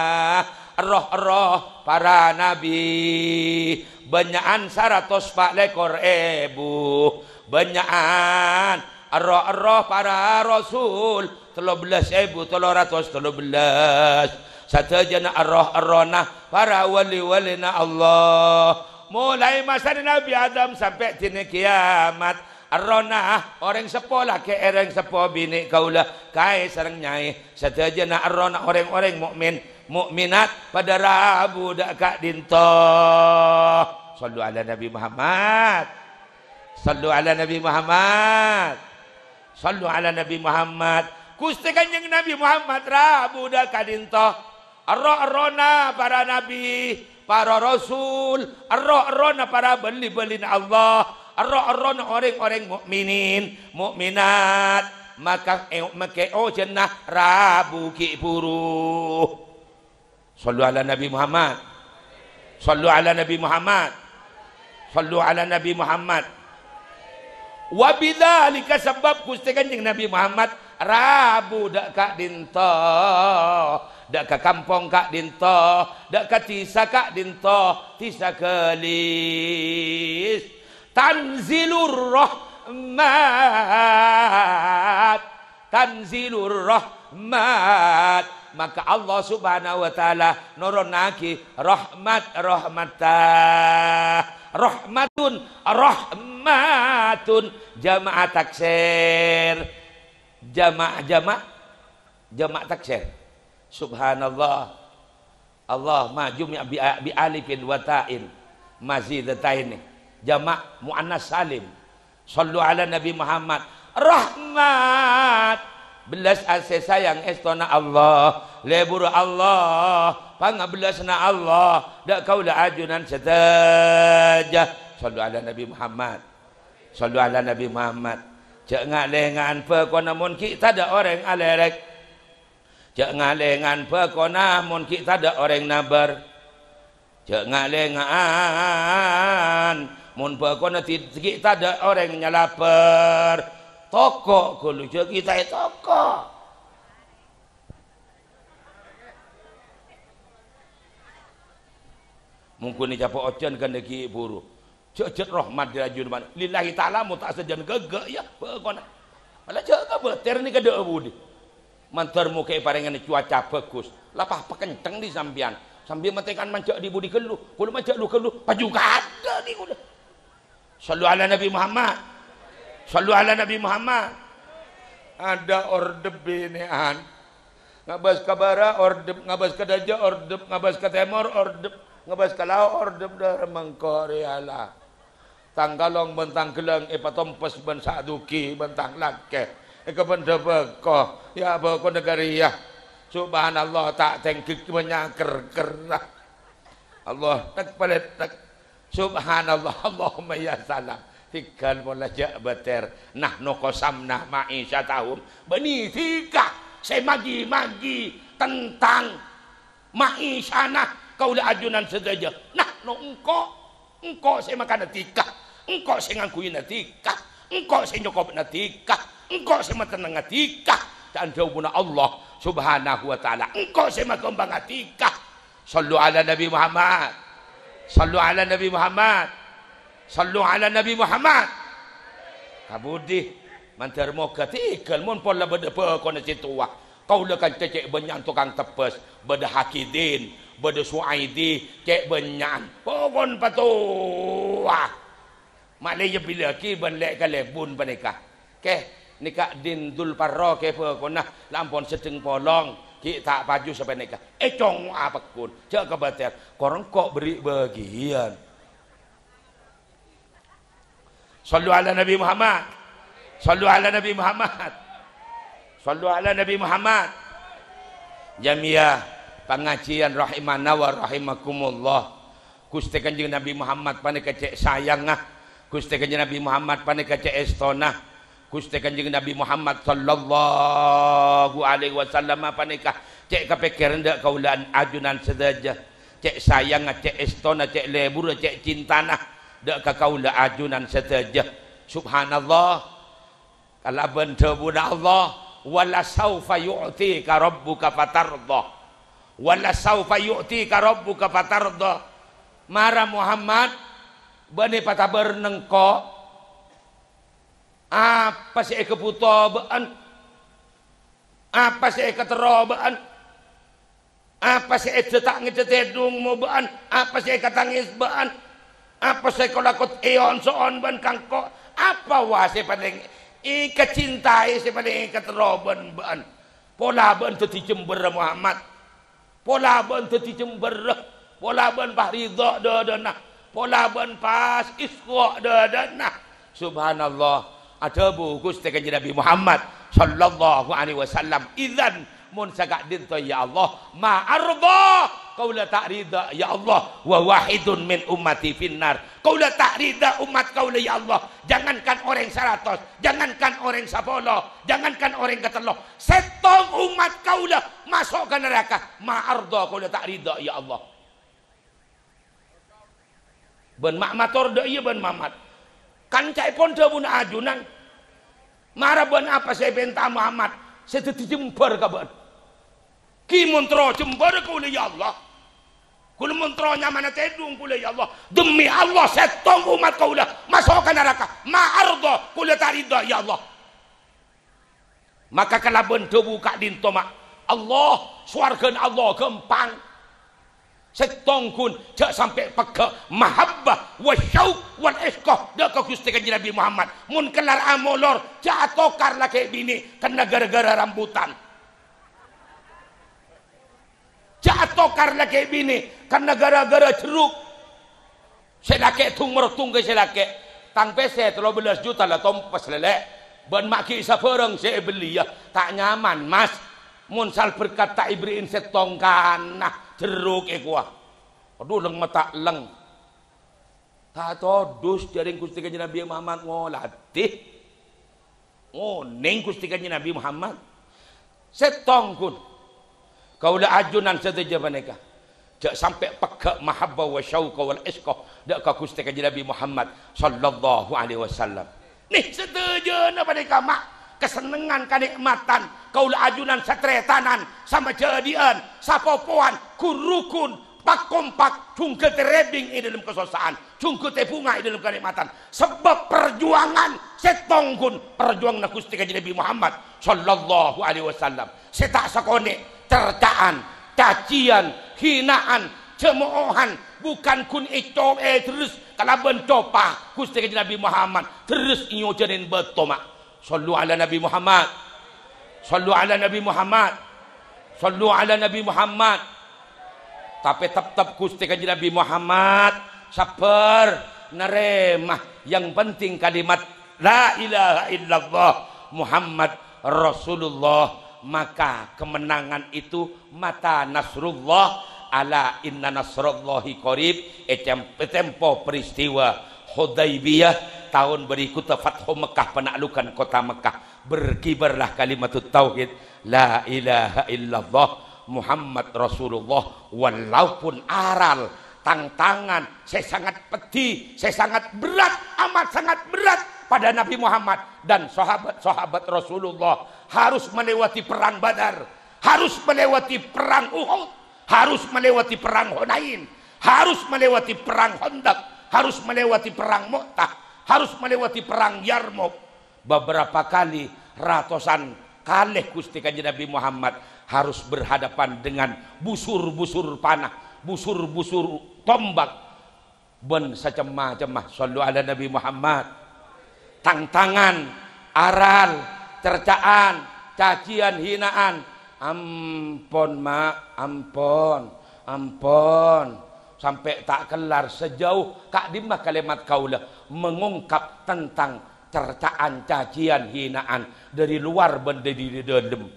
roh-erroh para nabi, bânnya'an saratos pa' lèkor èbu, bânnya'an roh-erroh para rasul, tello bellas èbu tello ratos tello bellas. Sadhâjâna roh-errohna para wali-walina Allah. Molaè masana Nabi Adam sampè' ḍina kiyamat, errohna orèng seppo lakè', orèng seppo binè' kaulâ, kaè sareng nyaè, sadhâjâna errohna orèng-orèng mukmin, mukminat, paḍâ rabu ḍâ' ka'ḍinto. Shallu ala Nabi Muhammad. Shallu ala Nabi Muhammad. Shallu ala Nabi Muhammad. Ghustè Kanjeng Nabi Muhammad rabu ḍâ' ka'ḍinto. Erroh-errohna para nabi, para rasul, erroh-errohna para bali-balina Allah, erroh-errohna orèng-orèng mukminin, mukminat, maka è-, makè ojhânna rabu ghi' buru. Shallu ala Nabi Muhammad. Shallu ala Nabi Muhammad. Shallu ala Nabi Muhammad. Wa bidzalika, sabâb Ghustè Kanjeng Nabi Muhammad rabu ḍâ' ka'ḍinto, ḍâ' ka kampong ka'ḍinto, ḍâ' ka dhisa ka'ḍinto, dhisa Galis. Tanzilur rahmat. Tanzilur rahmat. Maka Allah Subhanahu wa Ta'ala noronnaghi rahmat, rahmatta. Rahmatun, rahmatun. Jamaah taksir. Jamaah, jamaah, jamaah taksir. Subhanallah. Allah ma jumi'a bi, bi alifin wa ta'in mazidataini, jama' muannas salim. Shallu ala Nabi Muhammad. Rahmat. Bellas asih sayang èstona Allah. Lebur Allah. Pangabellasna Allah. Ḍâ' kaulâ ajunan sadhâjâ. Shallu ala Nabi Muhammad. Shallu ala Nabi Muhammad. Jhâ' nga'-lènga'an bhâkona mon ghi' taḍâ' orèng alèrèk. Jhâ' nga'-lènga'an bhâkona mon ghi' taḍâ' orèng nabâr. Jhâ' nga'-lènga'an mon bhâkona di-, ghi' taḍâ' orèng nyalabâr. Toko' ghâllu jhâ' ghi' ta' ètoko'. Mongghun ècapo' ojhân ghândhâ ghi' buru. Jhâ'-jhâ' rahmat ḍâri ajunan. Lillahi ta'ala mon ta' sajân ghâghâ, iyâ, bhâkona. Mala jhâ' kabâtèr nèka ḍâ' budi. Mandhâr mogâ èparèngana cuaca bhâghus. La pa-, pakenceng ḍi sampèyan. Sampèyan matèkan manjhâ' ḍi budi ghâllu. Kaulâ manjhâ' lu ghâllu, paju kaḍâ' ḍi kaulâ. Shallu ala Nabi Muhammad. Shallu ala Nabi Muhammad. Aḍâ' ordep binè'an. Ngabâs ka bârâ', ordep, ngabâs ka ḍâjâ, ordep, ngabâs ka tèmor, ordep, ngabâs ka lao', ordep, ḍârem engko' rèya la. Tang kalong bân tang ghellâng èpatompes bân sa'ḍughi bân tang lakè. Èkabhendhâ bhâko, yâ bhâko nagariyâ. Subhanallah, ta' tèngghi manyakèr-kèr. Allah, tek palettek. Subhanallah, Allahumma ya salam. Tèghâl pola jhâ' bâtèr. Nahnu qasamna ma'isyatahum. Bânnè dhika sè magi-magi tentang ma'isyana kaulâ ajunan sadhâjâ. Nahnu engko', engko' sè makana dhika, engko' sè ngangghuyyâna dhika, engko' sè nyokobhâna dhika, engko' sè matennengnga dhika. Ca'na dhâbuna Allah Subhanahu wa Ta'ala, engko' sè maghâmpangnga dhika. Shallu ala Nabi Muhammad. Shallu ala Nabi Muhammad. Shallu ala Nabi Muhammad. Kabudi, mandhâr moghâ tèghâl mon pola bâdâ bhâkona sè towa. Kaulâ kanca cè' bânnya'an tokang tebbhâs, bâdâ Hakidin, bâdâ Su'aidi, cè' bânnya'an. Pokon patowa. Ma'lè èbillâ'aghi bân lè' kalèbun panèka. Kè, nèka Din Dul Parro kè bhâkona, la ampon sedheng polong, ghi' ta' paju sapanèka. Ècongo'a pèkkun, jhâ' kabâtèr, korang ko' bherri' bâgiyân. Shallu ala Nabi Muhammad. Shallu ala Nabi Muhammad. Shallu ala Nabi Muhammad. Jamiah pangajiyân rahimana wa rahimakumullah. Ghustè Kanjeng Nabi Muhammad panèka cè' sayangnga. Ghustè Kanjeng Nabi Muhammad panèka cè' èstona. Ghustè Kanjeng Nabi Muhammad sallallahu alaihi wasallam panèka cè' kapèkkèran dâ' kaulâ ajunan sadhâjâ. Cè' sayangnga, cè' èstona, cè' lebura, cè' cintana dâ' ka kaulâ ajunan sadhâjâ. Subhanallah. Kalabân dhâbuna Allah, "Wa la saufa yu'tika rabbuka fatardha." "Wa la saufa yu'tika rabbuka fatardha." Mara Muhammad, bânnè patabâr nengko'. Apa sè èkabhuto bâ'ân? Apa sè èkaterro bâ'ân? Apa sè èdâ ta' ngèdâ tèdhung mo bâ'ân? Apa sè èkatangès bâ'ân? Apa sè kolakot èon-so'on bâ'ân ka engko'? Apa wa sè palèng èkacintaè, sè palèng èkaterro bân bâ'ân? Pola bâ'ân dhâddhi jembhârrâ Muhammad. Pola bâ'ân dhâddhi jembhârrâ. Pola bâ'ân pas ridha dâdâna. Pola bâ'ân pas isra' dâdâna. Subhanallah. Adhâbu Ghustè Kanjeng Nabi Muhammad sallallahu alaihi wasallam, "Idzan, mon saka'dinto, ya Allah, ma ardha, kaulâ ta' ridha, ya Allah, wa wahidun min ummati finnar. Kaulâ ta' ridha ommat kaulâ, ya Allah. Jangankan orèng saratos, jangankan orèng sapolo, jangankan orèng katello. Sèttong ommat kaulâ maso' ka naraka. Ma ardha, kaulâ ta' ridha, ya Allah." Bân ma' mator dâ' iyâ bân Mamat. Kanca'èpon dhâbuna ajunan, "Mara bân apa sè èpènta Muhammad sè dhâddhi jembhâr ka bâ'ân? Ghi mon terro jembhârrâ kaulâ, ya Allah. Kaulâ mon terro nyamana tèdhung kaulâ, ya Allah. Demi Allah, sèttong ommat kaulâ maso' ka naraka. Ma ardha, kaulâ ta' ridha, ya Allah." Maka kalabân dhâbu ka'dinto, ma', Allah, sowarghâna Allah ghâmpang. Sèttong ghun, jhâ' sampè' pegghâ' mahabbah, wa syauq, wal isyqa dâ' ka Ghustè Kanjeng Nabi Muhammad. Mon kellar amolor, jhâ' atokar lakè' binè' karna gara-gara rambutan. Jhâ' atokar lakè' binè' karna gara-gara jerruk. Sè lakè' dung-merdung ka sè lakè', "Tang pèssè tello bellâs juta la tompes, Lè'. Bân ma' ghi' sabhârâng sè èbelliyâ, ta' nyaman, Mas. Mon sal berkat ta' èberri'in sèttong kana jerruk è kowa." Adhu, lèng ma' ta' lèng. Ta' todus, jhâring Ghustè Kanjeng Nabi Muhammad ngolatè. Onèng Ghustè Kanjeng Nabi Muhammad. Sèttong ghun. Kaulâ ajunan sadhâjâ panèka, jhâ' sampè' pegghâ' mahabbah wa syauqa wal isyqa dâ' ka Ghustè Kanjeng Nabi Muhammad sallallahu alaihi wasallam. Nè, sadhâjâna panèka, ma', kasennengngan, kanè'matan, kaulâ ajunan satarètanan, samajhâdhi'ân, sapopowan, ghun-rughun, pak-kompak, jhungghâ tèrèbing è dâlem kasossa'an, jhungghâ tèbhunga è dâlem kanè'matan. Sabâb parjuwangan sèttong ghun, parjuwanganna Ghustè Kanjeng Nabi Muhammad sallallahu alaihi wasallam. Sè ta' sakonè' cerca'an, caciyân, hina'an, jhâmo'ohan, bukan ghun èco-, èderres kalabân copa Ghustè Kanjeng Nabi Muhammad, derres èojhânin bâto, ma'. Shallu ala Nabi Muhammad. Shallu ala Nabi Muhammad. Shallu ala Nabi Muhammad. Tapè teptep Ghustè Kanjeng Nabi Muhammad sabbhâr narèma. Yang penting kalimat la ilaha illallah Muhammad Rasulullah. Maka kemenangan itu, mata nasrullah, ala inna nasrallahi qarib, è tem-, è tempo peristiwa Hudaybiyah, tahun berikutnya Fathu Mekah, penaklukan kota Mekah, berkibarlah kalimatut tauhid, la ilaha illallah, Muhammad Rasulullah, walaupun aral, tantangan, sè sangat peddi, sè sangat berat, amat sangat berat pada Nabi Muhammad dan sahabat-sahabat Rasulullah harus melewati perang Badar, harus melewati perang Uhud, harus melewati perang Hunain, harus melewati perang Khandaq, harus melewati perang Mu'tah, harus melewati perang Yarmuk. Beberapa kali, ratusan kali Gusti Kanjeng Nabi Muhammad harus berhadapan dengan busur-busur panah, busur-busur tombak, bân sacem-macemma. Shallu ala Nabi Muhammad. Tantangan, aral, cerca'an, caciyan, hinaan. Ampon, Ma', ampon, ampon. Sampè' ta' kellar, sejauh ka'dimma kalimat kaulâ mengungkap tentang cerca'an, caciyan, hinaan dhâri lowar bân dhâri dâlem.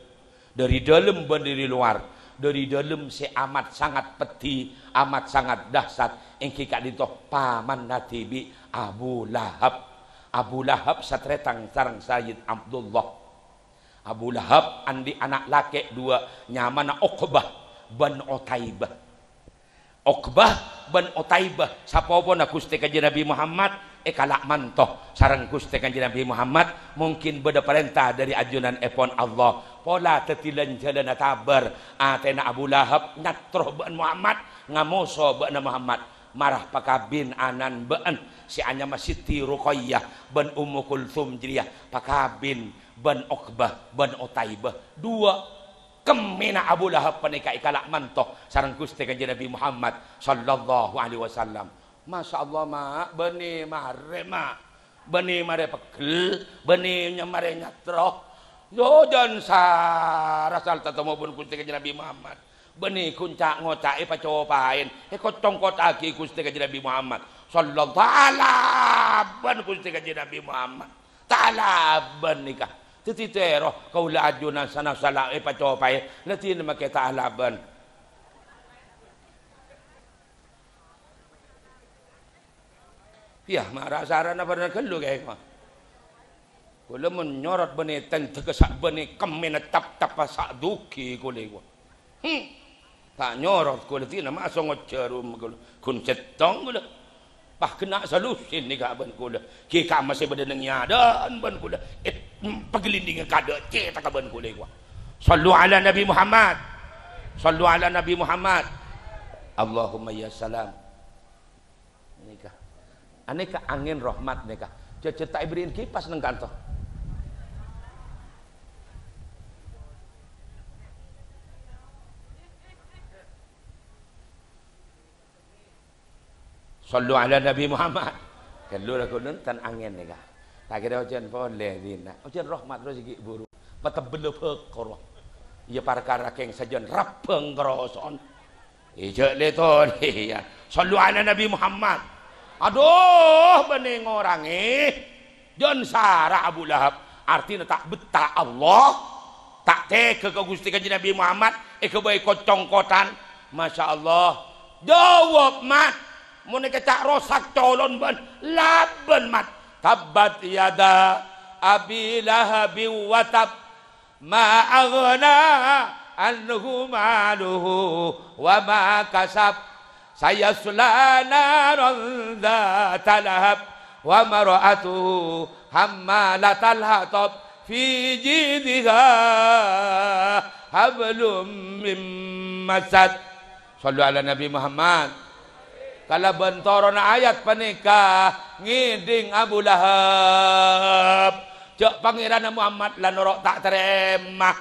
Dhâri dâlem bân dhâri lowar. Dhâri dâlem sè amat sangat peddi, amat sangat dahsyat, èngghi ka'dinto pamanna dhibi' Abu Lahab. Abu Lahab satarètan sareng Sayyid Abdullah. Abu Lahab andi' ana' lakè' duwâ', nyamana Uqbah bân Utaibah. Uqbah bân Utaibah, sapopona Gusti Kanjeng Nabi Muhammad, èkala' manto sareng Gusti Kanjeng Nabi Muhammad, mungkin bâdâ parènta dhâri ajunanèpon Allah. Pola dhâddhi lan-jhâlânna tabâr, atèna Abu Lahab nyatro bân Muhammad, ngamoso bân Muhammad. Mara pakabin ana'na bâ'na sè anyama Siti Ruqayyah bân Ummu Kultsum jârèya, pakabin bân Uqbah bân Utaibah. Duwâ' kemmèna Abu Lahab panèka èkala' manto sareng Gusti Kanjeng Nabi Muhammad sallallahu alaihi wasallam. Masya Allah, Ma', bânnè marè, Ma'. Bânnè marè pegghel, bânnè ny-, marè nyatro. Yo, jân sara sal tatemmo bân Gusti Kanjeng Nabi Muhammad. Bânnè ghun ca'-ngoca' èpacopaè, èkocongkottaghi Gusti Kanjeng Nabi Muhammad. Sallallahu alaihi wasallam, Gusti Kanjeng Nabi Muhammad. Talabân nèka. Dhâddhi tèro kaulâ ajunan sana sala èpacopaè, la dinah makè talabân. Iyâ, mara sarana bârna ghâllu kaè, kaulâ. Kaulâ mon nyorot bânnè tèndhâghâ sa' bânnè kemmèna tap-tappa sa' dhughi kaulâ, kaulâ. Hmm. Ta' nyorot kaulâ dinah ma' songo jarum kaulâ. Ghun sèttong kaulâ. Pas ghenna' salusin nèka bân kaulâ. Ghi' kamma sè bâdâ neng è adâ'ân bân kaulâ. Eh, paglindinga kadâ' cètakka bân kaulâ, kaulâ. Shallu ala Nabi Muhammad. Shallu ala Nabi Muhammad. Allahumma ya salam. Nèka. Anèka angèn rahmat nèka. Jhâjhât ta' èberri'in kipas neng kanto. Shallu ala Nabi Muhammad. Ghâllu la ghun nonton angèn nèka. Ta' kèra ojhân polè dinah. Ojhân rahmat terros ghi' buru. Patebbhellâ bhâkor. Iyâ parkara kèng sajân rabbhâng karoso'on. Ijâ' lè-tolè, iyâ. Shallu ala Nabi Muhammad. Adhu, bânnè ngorangè. Jân sara Abu Lahab. Artèna ta' bettha Allah. Ta' tèghâ ka Ghustè Kanjeng Nabi Muhammad. Èghâbây ko-congkotan. Masya Allah. Jâwâb, Mat. Mon èkèca' rosak colon bân. Labân, Mat. Tabbat yada Abi Lahabin wa tab. Ma aghna anhu maluhu wa ma kasab. Sayasla naran dzata lahab. Wa mar'atuhu hammalatal hatab. Fi jidhiha hablum mim masad. Shallu ala Nabi Muhammad. Kalabân toronna ayat panèka, ngèdhing Abu Lahab. Jâ' Pangèranna Muhammad la noro' ta' tarèma.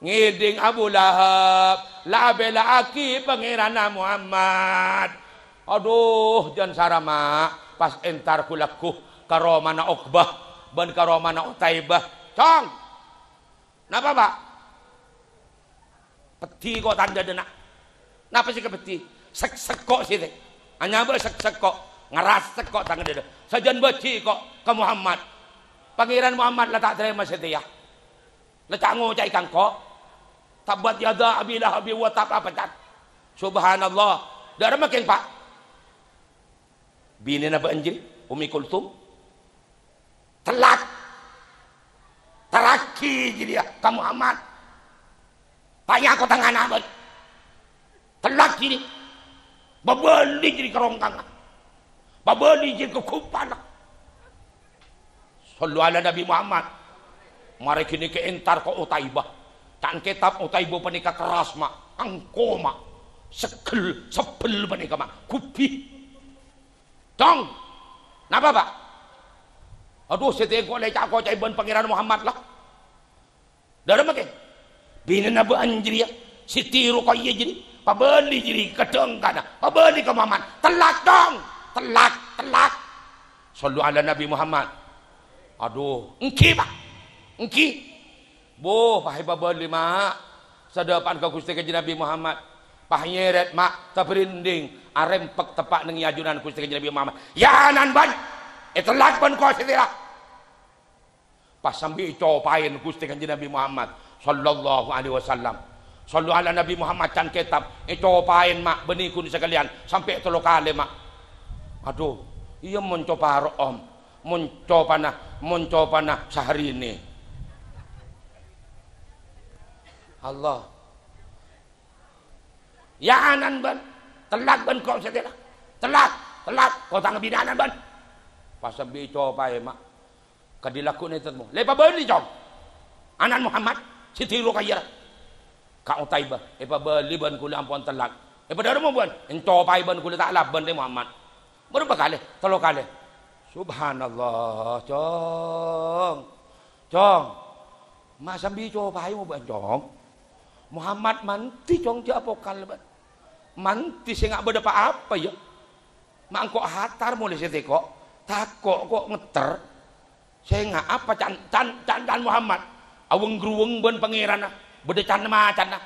Ngèdhing Abu Lahab, la abèla'aghi Pangèranna Muhammad. Adhu, jân sara, Ma', pas entar ghu-lagghu ka romana Uqbah bân ka romana Utaibah. Cong! Napa, Pa'? Peddhi ko' tang dâdâna. Napa sè kapeddhi? Sèk-sèk ko' sè tè. Anyabâ sèk-sèk ko'. Ngarasèk ko' tang dâdâ. Sajân bâji' ko' ka Muhammad. Pangèran Muhammad la ta' tarèma satèya. La ca' ngoca'è ka engko'. Tabbat yada Abi Lahabi wa tab, apa, Can? Subhanallah. Dâ'remma kèng, Pa'? Binèna bâ'na jârèya, Ummi Kulsum. Tellat. Taraghi jârèya ka Muhammad. Paya ko tangana bân. Tellat jârèya. Pabâli jârèya ka rongkangnga. Pabâli jârèya ka gumpana. Shallu ala Nabi Muhammad. Marè ghânèka èntar ka Utaibah. Can kètab Utaibah panèka kerras, Ma'. Angko, Ma'. Segel, sebbel panèka, Ma'. Ghubi. Cong. Napa, Pa'? Adhu, sè tèngko' lè ca'-koca'è bân Pangèran Muhammad, la. Dâ'remma kèng? Binèna bâ'na jârèya, Siti Ruqayyah jârèya, pabâli jârèya ka dhângkana, pabâli ka Muhammad. Tellat, Cong! Tellat, tellat! Shallu ala Nabi Muhammad. Adhu, èngghi, Pa'. Èngghi. Bo, pas èpabâli, Ma'. Sadâpa'an ka Ghustè Kanjeng Nabi Muhammad. Pas nyèrèt, Ma', tabrinding, arèmpek teppa' neng è ajunan Ghustè Kanjeng Nabi Muhammad. "Ya anan bân, ètellat bân ko' sè tèra." Pas sambi ècopaèn Ghustè Kanjeng Nabi Muhammad, sallallahu alaihi wasallam. Shallu ala Nabi Muhammad, can kètab, ècopaèn, Ma', bânnè ghun sakalèyan, sampè' tello kalè, Ma'. Adhu, iyâ mon copa ro'om, mon copana, mon copana Syahrini. Allah. "Ya anan bân, tellat bân ko' sè tèra. Tellat, tellat, ko' tang binèna anan bân." Pas sambi ècopaè, Ma'. Kadhi lagghu' nèter mo. "Lè pabâli, Cong. Anan Muhammad, Siti Ruqayyah. Ka Utaibah, èpabâli bân ghulâ ampon tellat. Èpadâ'remma bân, èncopaè bân ghulâ ta' labân rè Muhammad." Bârâmpa kalè? Tello kalè. Subhanallah, Cong. Cong. Ma' sambi copaè mo bân, Cong. Muhammad mandhi, Cong, jâ' apokal bân. Mandhi sènga' bâdâ pa-apa, yâ. Ma' engko' hatar molè sè tèko'. Tako' ko' ngètter. Sènga' apa can, can, can, can Muhammad? Aweng-gruweng bân Pangèranna. Bâdâ can-macanna.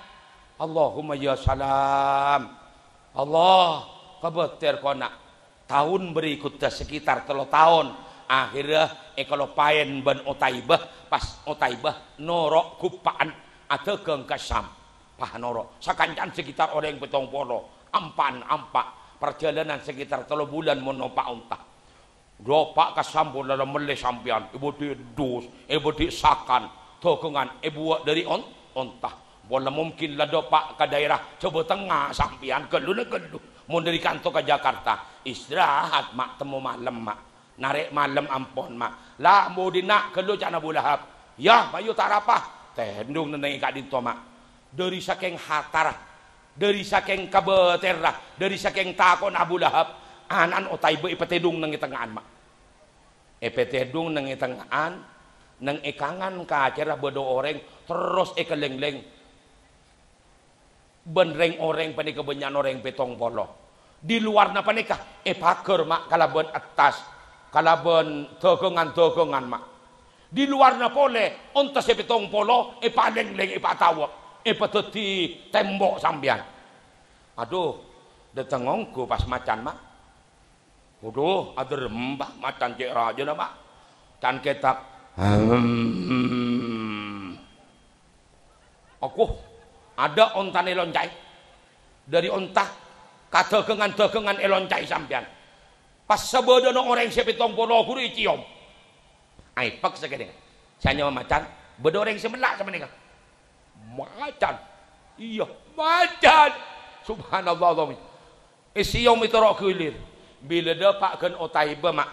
Allahumma ya salam. Allah, kabâtèr kona. Taon bârikudda, sekitar tello taon, akhèrra èkaloppaèn bân Utaibah, pas Utaibah noro' gumpa'an adhâghâng ka Syam. Pas noro', sakanca'an sekitar orèng pèttong polo, ampa'an ampa', parjhâlânan sekitar tello bulân mon nompa' onta. Dâpa' ka Syam polana mellè sampèyan, èbâdhi dus, èbâdhi sakan, dhâghângan èbuwâ' dâri on-, onta. Pola mungkin la dâpa' ka dhaèra Jhâbâ Tengnga sampèyan, ghâllu na ghâllu. Mon dâri kanto ka Jakarta, istirahat, Ma', temmo malem, Ma'. Narè' malem ampon, Ma'. La, budina ghâllu ca'na Abu Lahab. Yâ, mayu ta' arapa. Tèndhung nennengngè ka'dinto, Ma'. Dâri sakèng hatara, dâri sakèng kabâtèrra, dâri sakèng tako'na Abu Lahab, ana'na Utaibah èpatèdhung neng è tengnga'an, Ma'. Èpatèdhung neng è tengnga'an, neng è kangan kacèrra bâdâ orèng terros èkalènglèng bân rèng-orèng panèka bânnya'na orèng pèttong polo. Di luwarna panèka èpaghâr, Ma', kalabân attas, kalabân dhâghângan-dhâghângan, Ma'. Di luwarna polè, onta sè pèttong polo èpalènglèng, èpatawèk, èpadhâddhi tèmbo' sampèyan. Adhu, dâteng ongghu pas macan, Ma'. Adhu, adâremma macan cè' rajâna, Ma'. Can kètab. Hmm. Aku, adâ' ontana èloncaè. Dâri onta ka dhâghângan-dhâghângan èloncaè sampèyan. Pas sabâdâna orèng sè pèttong polo ghuru ècèyom. Aèpèk sakènè'. Sè anyama macan, bâdâ orèng sè mella' sapanèka. Macan. Iyâ, macan. Subhanallah, Allahumma. Èsèyom ètoro' ghilir. Bilâ dâpa' ghân Utaibah, Ma'.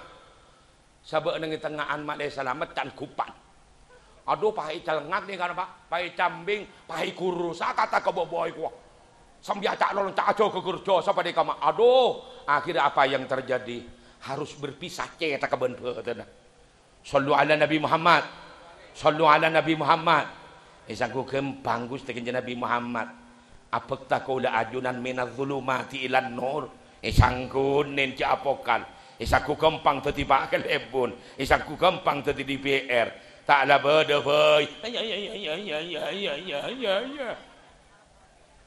Sabâ' neng è tengnga'an ma' lè salamet can gumpa'an. Adhu, pas ècalèngngak nèka, Pa'. Pas ècambing, pas èghuru, sakata ka bâbâ èkowa. Sambi aca' lolonca' ajâgâ ghârjâ sapanèka, Ma'. Adhu, akhirnya apa yang terjadi? Harus berpisah cèthagghâ bân bhâdhânna. Shallu ala Nabi Muhammad. Shallu ala Nabi Muhammad. Èsangghu ghâmpang Ghustè Kanjeng Nabi Muhammad. Abhâkta kaulâ ajunan minadz dzulumati ilan nur. Èsangghu nèn jâ' apokal. Èsangghu ghâmpang dhâddhi Pa' Kalèbun. Èsangghu ghâmpang dhâddhi D P R. Ta' la bâdâ bhâi.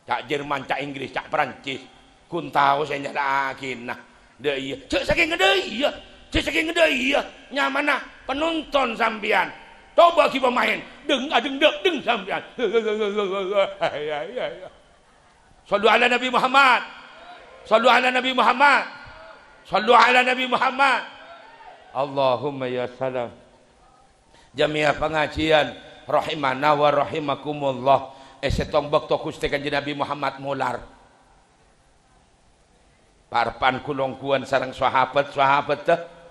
Ca' Jerman, ca' Inggris, ca' Perancis. Ghun tao sè nyala'aghina. Dâ' iyâ. Jâ' sakèng dâ' iyâ. Jâ' sakèng dâ' iyâ. Nyamana penonton sampèyan. Coba kita main. Deng, adeng, dek, deng sampean. Sallu ala Nabi Muhammad. Sallu ala Nabi Muhammad. Sallu ala Nabi Muhammad. Allahumma ya salam. Jamiah pangajian rahimana wa rahimakumullah. È sèttong bâkto Ghustè Kanjeng Nabi Muhammad molar. Parebbhân gu-longghuwân sareng sahabat-sahabatta.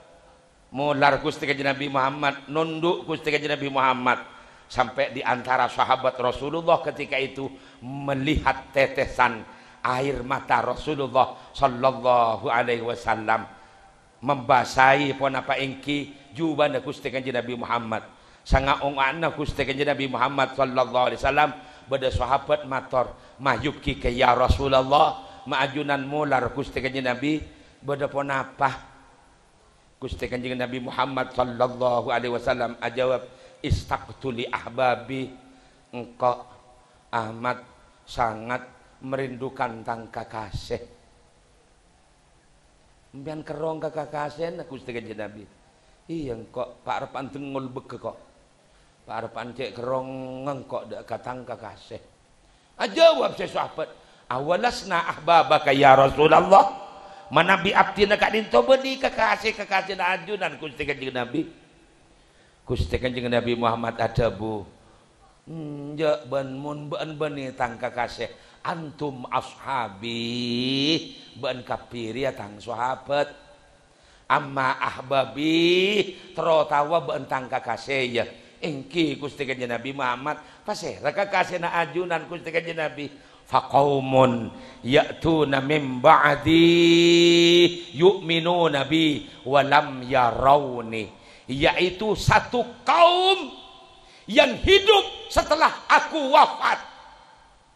Molar Ghustè Kanjeng Nabi Muhammad, nondhu' Ghustè Kanjeng Nabi Muhammad. Sampè' di antara sahabat Rasulullah ketika itu melihat tetesan air mata Rasulullah sallallahu alaihi wasallam. Membasahi ponapa èngghi jhubâna Ghustè Kanjeng Nabi Muhammad. Sanga-onga'anna Ghustè Kanjeng Nabi Muhammad sallallahu alaihi wasallam, bâdâ sahabat mator, "Mayyubkika ya Rasulullah, ma' ajunan molar Ghustè Kanjeng Nabi, bâdâ ponapa?" Ghustè Kanjeng Nabi Muhammad sallallahu alaihi wasallam ajâwâb, "Ishtaqtu li ahbabi, engko' amat sangat merindukan tang kakasè." "Sampèyan kerrong ka kakasèna, Ghustè Kanjeng Nabi?" "Iyâ, engko', parebbhân dengngol bâgâ, ko'. Parebbhân cè' kerrong engko' dâ' ka tang kakasè." Ajâwâb sè sahabat, "Awalasna ahbabaka ya Rasulullah? Manabi abdhina ka'dinto bânnè kakasè-kakasèna ajunan, Ghustè Kanjeng Nabi?" Ghustè Kanjeng Nabi Muhammad adhâbu, "Enjâ', bân mon bâ'ân bânnè tang kakasè, antum ashabi, bâ'ân kabbhi rèya tang sahabat. Amma ahbabi, terro tawa bâ'ân tang kakasè, yâ, èngghi Ghustè Kanjeng Nabi Muhammad, pasèra kakasèna ajunan Ghustè Kanjeng Nabi?" "Faqaumun ya'tuna min ba'di yu'minuna bi wa lam yarauni," yaitu satu kaum yang hidup setelah aku wafat.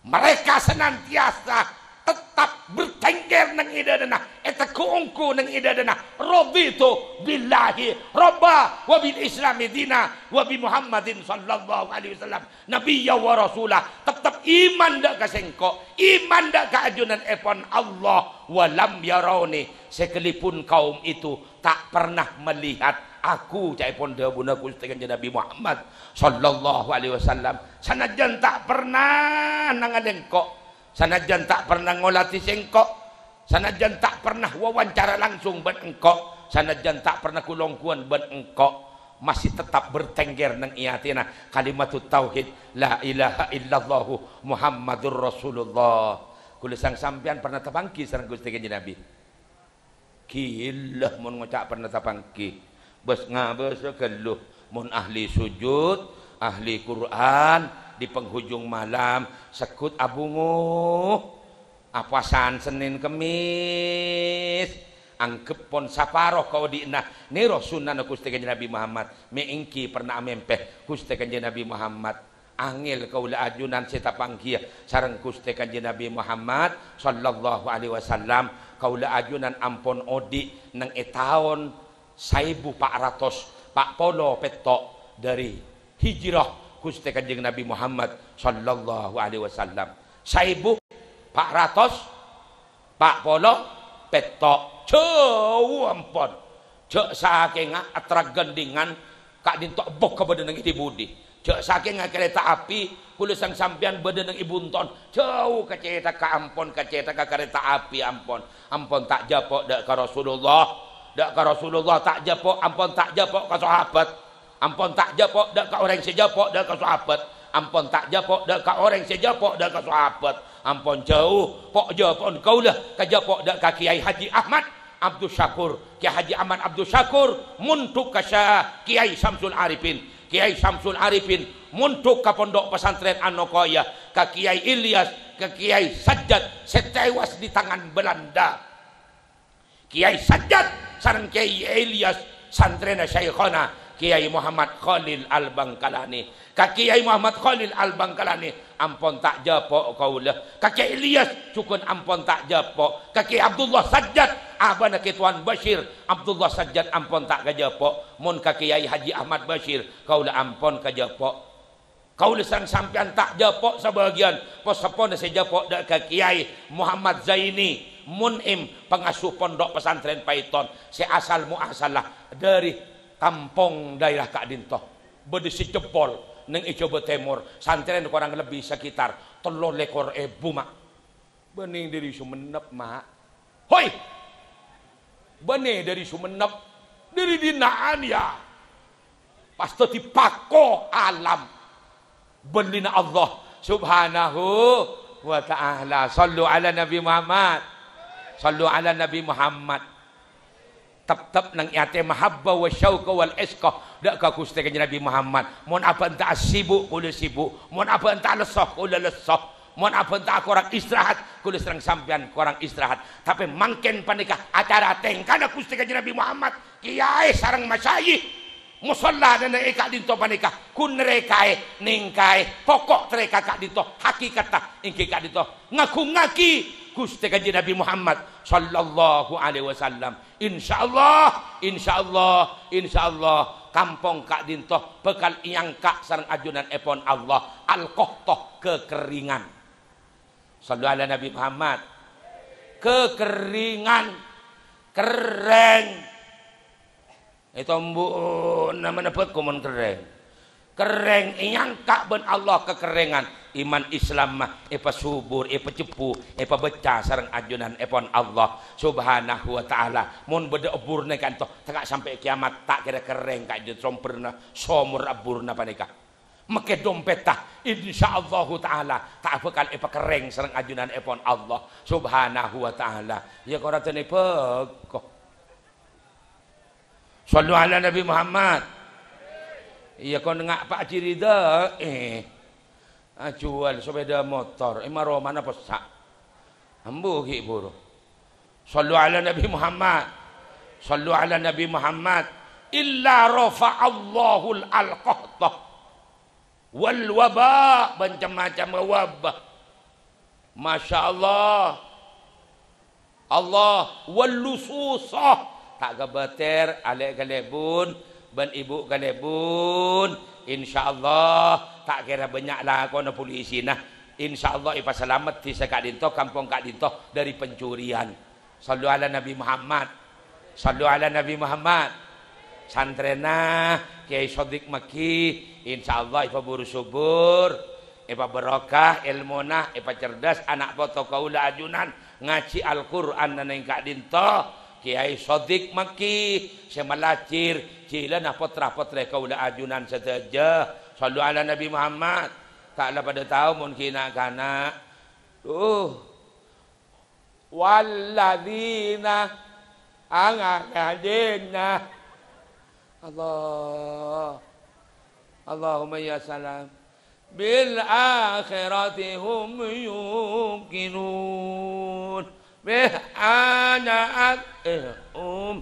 Mereka senantiasa tetap bertengger neng è dâdâna, ètegghu' ongghu neng è dâdâna, "Raditu billahi rabba wa bil islami dina wa bi Muhammadin sallallahu alaihi wasallam nabiyya wa rasula." Teptep iman dâ' ka sèngko', iman dâ' ka ajunan èpon Allah, "wa lam yarauni," sekalipun kaum itu ta' pernah melihat aku, ca'èpon dhâbuna Ghustè Kanjeng Nabi Muhammad sallallahu alaihi wasallam. Sanajjân ta' pernah nangalè engko', sanajjân ta' pernah ngolatè sèngko', sanajjân ta' pernah wawancara langsung bân engko', sanajjân ta' pernah gu-longghuwân bân engko', masih tetap bertengger neng è atèna kalimatut tauhid, "La ilaha illallahu Muhammadur Rasulullah." Kaulâ sareng sampèyan pernah tapangghi sareng Ghustè Kanjeng Nabi? Ghilâ mon ngoca' pernah tapangghi. Bâs-ngabâsa ghâllu. Mon ahli sujud, ahli Qur'an, di penghujung malam, segghut abhungo. Apowasan Sennèn Kemmès. Angghep pon saparo kaodi'na nèro sunnana Ghustè Kanjeng Nabi Muhammad. Mè' èngghi pernah amèmpè Ghustè Kanjeng Nabi Muhammad. Angèl kaulâ ajunan sè tapangghiyâ sareng Ghustè Kanjeng Nabi Muhammad sallallahu alaihi wasallam. Kaulâ ajunan ampon odi' neng è taon saèbu pa' ratos pa' polo pètto' dâri hijrah Ghustè Kanjeng Nabi Muhammad sallallahu alaihi wasallam. Saèbu pa' ratos pa' polo pètto'. Jhâu ampon. Jhâ' sakènga attraghândhingan ka'dinto bokka bâdâ neng è dhi-budhi. Jhâ' sakènga karèta api, kaulâ sareng sampèyan bâdâ neng è Bunton. Jhâu ka cèthagghâ ampon, ka cèthagghâ karèta api ampon. Ampon ta' jhâpo' dâ' ka Rasulullah. Dâ' ka Rasulullah ta' jhâpo', ampon ta' jhâpo' ka sahabat. Ampon ta' jhâpo' dâ' ka orèng sè jhâpo' dâ' ka sahabat. Ampon ta' jhâpo' dâ' ka orèng sè jhâpo' dâ' ka sahabat. Ampon jhâu, po' jhâpo'na kaulâ ka jhâpo' dâ' ka Kèyaè Haji Ahmad Abdus Syakur. Kèyaè Haji Ahmad Abdus Syakur mondhuk ka Syekh Kèyaè Syamsul Arifin. Kèyaè Syamsul Arifin mondhuk ka Pondok Pesantren An-Nuqayah, ka Kèyaè Ilyas, ka Kèyaè Sajjad sè tèwas di tangan Belanda. Kèyaè Sajjad sareng Kèyaè Ilyas, santrèna Syaikhona Kèyaè Muhammad Khalil Al-Bangkalani. Ka Kèyaè Muhammad Khalil Al-Bangkalani ampon ta' jhâpo' kaulâ. Ka Kèyaè Ilyas jhughân ampon ta' jhâpo'. Ka Kèyaè Abdullah Sajjad, abana Kè Tuan Basyir, Abdullah Sajjad ampon ta' kajhâpo'. Mon ka Kèyaè Haji Ahmad Basyir, kaulâ ampon kajhâpo'. Kaulâ sareng sampèyan ta' jhâpo' sabâgiyân, pos-seppona sè jhâpo' dâ' ka Kèyaè Muhammad Zaini Mun'im, pangasuh Pondok Pesantren Paiton, sè asal muasalla dâri kampong dhaèra ka'dinto. Bâdâ sè jempol neng è Jhâbâ Tèmor, santrèna korang lebbi sekitar tello lèkor èbu, Ma'. Bânnè dâri Songennep, Ma'. Hoi! Bânnè dâri Songennep, dâri dina'an, ya. Pas dâddhi pako alam. Bellina Allah Subhanahu wa Ta'ala. Shallu ala Nabi Muhammad. Shallu ala Nabi Muhammad. Teptep neng è atè mahabbah wa syauq wal isyq dâ' ka Ghustè Kanjeng Nabi Muhammad. Mon abâ' enta'a sibuk, kaulâ sibuk. Mon abâ' enta'a lesso, kaulâ lesso. Mon abâ' enta'a korang istirahat, kaulâ sareng sampèyan korang istirahat. Tapè mangkèn panèka acara tèngkana Ghustè Kanjeng Nabi Muhammad, kèyaè sareng masyayikh. Mosolla nèng è ka'dinto panèka, ghun rèkaè, nèngkaè, poko' tarèka ka'dinto, hakikatta èngghi ka'dinto ngaghungngaghi Ghustè Kanjeng Nabi Muhammad shallallahu alaihi wasallam. Insyaallah, insyaallah, insyaallah, kampong ka'dinto bhâkal èangka' sareng ajunanèpon Allah, al-qahtah, kekeringan. Shallu ala Nabi Muhammad. Kekeringan, kerrèng. Ètombu'na manabbhât komon kerrèng. Kerrèng èangka' bân Allah kekeringan. Iman Islam ma' èpasubur, èpacebbhu, èpabâcca sareng ajunanèpon Allah Subhanahu wa Ta'ala. Mon bâdâ ebburna ka'dinto, tènga' sampè' kèyamat, ta' kèra kerrèng ka'dinto sombherna, somor ebburna panèka. Mèkkè dompetta, insyaallahu ta'ala, ta' bhâkal èpakerrèng sareng ajunanèpon Allah Subhanahu wa Ta'ala. Ya, kora dâna bhâko. Shallu ala Nabi Muhammad. Iyâ, kon nga' Pak Haji Ridho, eh. Ajhuwâl sepeda motor, eh, maromana pessa'. Ambu ghi' buru. Shallu ala Nabi Muhammad. Shallu ala Nabi Muhammad. Illa rafa'allahul al-qahtah. Wal waba, bân cem-macemma wabah. Masya Allah. Allah, wal lususah. Ta' kabâtèr, alè' kalèbun, bân ibu kalèbun. Insyaallah, ta' kèra bânnya' lakona polisina. Insyaallah, èpasalamet dhisa ka'dinto, kampong ka'dinto dâri pencurian. Shallu ala Nabi Muhammad. Shallu ala Nabi Muhammad. Santrèna Kèyaè Sodik Mekki, insyaallah èpabhuru subur, èpabarokah èlmona, èpacerdas ana' poto kaulâ ajunan ngajhi Al-Qur'an neng ka'dinto. Kèyaè Sodik Mekki sè malajhir, jhilana potra-potrè kaulâ ajunan sadhâjâ. Shallu ala Nabi Muhammad. Ta' la padâ tao mon ghi' na'-kana'. Duh. Walladzina, angajina. Allah. Allahumma ya salam. Bil akhirati hum yuqinun. Bih anaat, eh, um.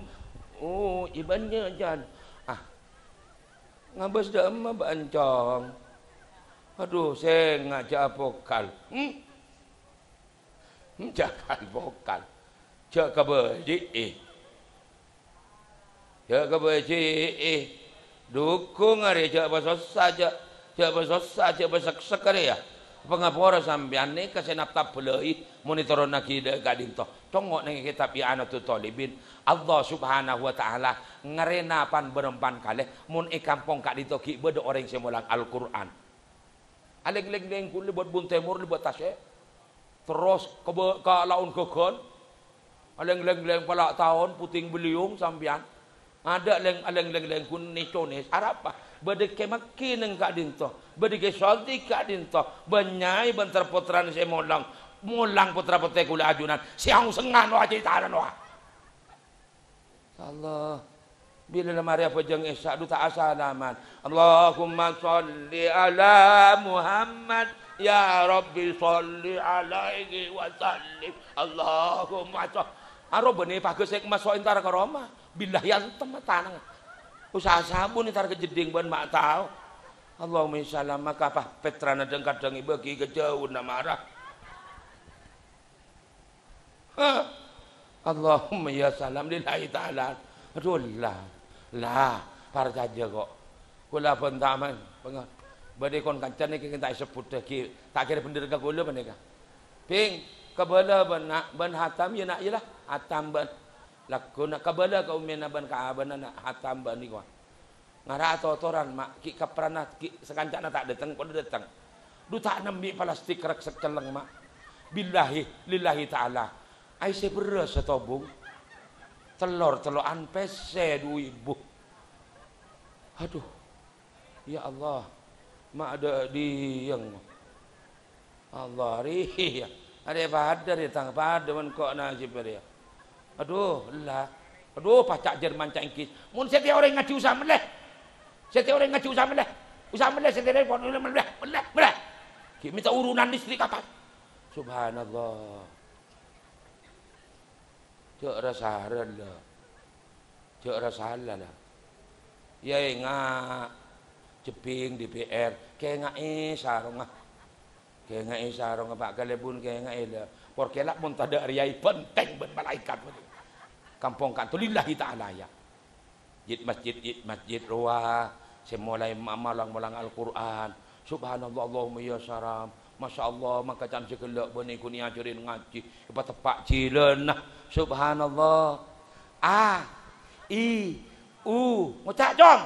Oh, ibânnya jan. Ah. Ngabâs dâ' emma bâ'na, Cong. Aduh, sènga' jhâ' abhâkal. Hmm? Jhâ' abhâkal. Jhâ' kabâji'i. Jhâ' kabâji'i. Dhukung arè, jhâ' pasossa, jhâ', jhâ' pasossa, jhâ' paseksek arè, ya. Pangapora sampèyan nèka sè nap-tabellâi mon ètoronnaghi dâ' ka'dinto. Congngo' neng kètab I'anatul Thalibin. Allah Subhanahu wa Ta'ala ngarèna pan-bârâmpan kalè mon è kampong ka'dinto ghi' bâdâ orèng sè molang Al-Qur'an. Alèng-lèng-lèng ghun lèbât bun tèmor lèbât tasè'. Terros ka bâ-, ka laon ghâghân. Alèng-lèng-lèng pala' taon puting beliung sampèyan. Adâ' lèng-, alèng-lèng-lèng ghun nèco-nèco. Arapa? Bâdâ Kè Mekki neng ka'dinto. Bâdâ Kè Sodik ka'dinto. Bânnya'è bân ter-pottrana sè molang. Molang pottra-pottrè kaulâ ajunan. Sè aong sengngan wa acarètana wa. Allah. Bilâ la marè abhâjâng Isya, dhu ta' asalaman. Allahumma shalli ala Muhammad. Ya Rabbi, shalli alaihi wa sallim. Allahumma sha-, aro bânnè paghâs sè maso' entar ka roma. Billahi antem tanang. Usaha sabun entar ka jeddhing bân ma' tao. Allahumma salam maka apa petrana dhâng-kadhâng èbâgi ka jhâuna mara. Hah? Allahumma ya salam lillahi ta'ala. Aduh, la, la, parcajâ kok. Kaulâ bân taman, penga-, bâdâ kon-kanca nèka ta' èsebbhuttaghi, ta' kèra bhendher ka kaulâ panèka. Bhing, kabâlâ bân na', bân hatam, ya, na', ya, la, hatam bân. Lagghu, na', kabâlâ ka ummèna bân ka abâna, na', hatam bân nèko. Ngara atotoran, Ma', ghi' kaprana, ghi' sakancana ta' dâteng, padâ dâteng. Dhu ta' nembi plastik reksek celleng, Ma'. Billahi, lillahi ta'ala. Aèssè bherrâs satobung. Tellor tello'an pèssè du èbu. Aduh. Ya Allah. Ma' dâ' diyâng. Allah, rèya. Arè padâ rèya, tang padâ mon ko' nasib rèya. Adhu, ella. Adhu, paca' Jerman, Ca'inggis. Mon satèya orèng ngajhi usaha mellè. Satèya orèng ngajhi usaha mellè. Usaha mellè, satèya orèng pon mellè, mellè, mellè. Ghi' mènta urunan listrik apa? Subhanallah. Jhâ' ra-sara la. Jhâ' ra-sala la. Iyâ, enga'. Jhebbhing D P R. Kènga'è sarongnga. Kènga'è sarongnga, Pa', kalèbun kènga'è, la. Por kèla' mon tadâ' rèya èbhântèng bân malaèkat. Kampong ka'dinto lillahi ta'ala, ya. Jit masjid, jit masjid rowa sè molaè ma-, molang-molang Al-Qur'an. Subhanallah, Allahumma ya salam. Masya Allah, mangkaca'an sè ghellâ' bânnè ghun èajhârin ngajhi. Èpateppa' jhilâna. Subhanallah. A, I, U. Ngoca', Cong.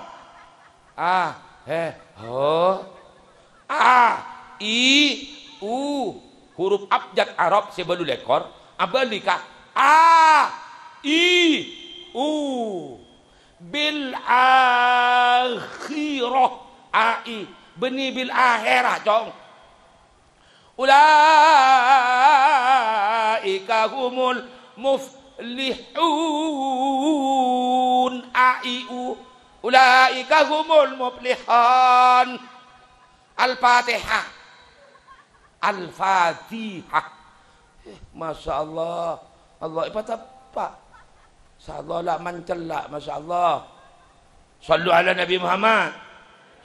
A, he, ho. A, I, U. Huruf abjad Arab sè bâllu lèkor abâli ka A, I, U. Bil akhirah. A, I. Bânnè bil akhirah, Cong. Ulaika humul muflihun. A, I, U. Ulaika humul muflihun. Al-Fatihah. Al-Fatihah. Eh, Masya Allah. Allah èpateppa'. Masya Allah, la mancella'. Masya Allah. Shallu ala Nabi Muhammad.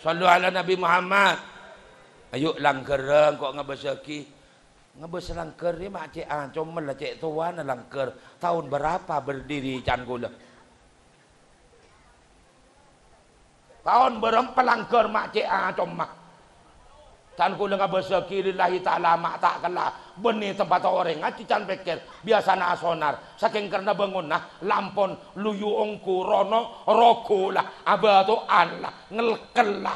Shallu ala Nabi Muhammad. Ayo, langghârrâ engko' ngabâsaghi. Ngabâs langghâr rèya ma' cè' acomel, cè' towana langghâr. Taon berapa berdiri can kaulâ? Taon bârâmpa langghâr ma' cè' acomma. Can kaulâ ngabâsaghi lillahi ta'ala ma' ta' kella. Bânnè tempat orèng ngajhi can pèkkèr. Biyasana asonar. Sakèng karna bângonna lampon luyu ongghu rono rogo la abâto'an la ngelkel la.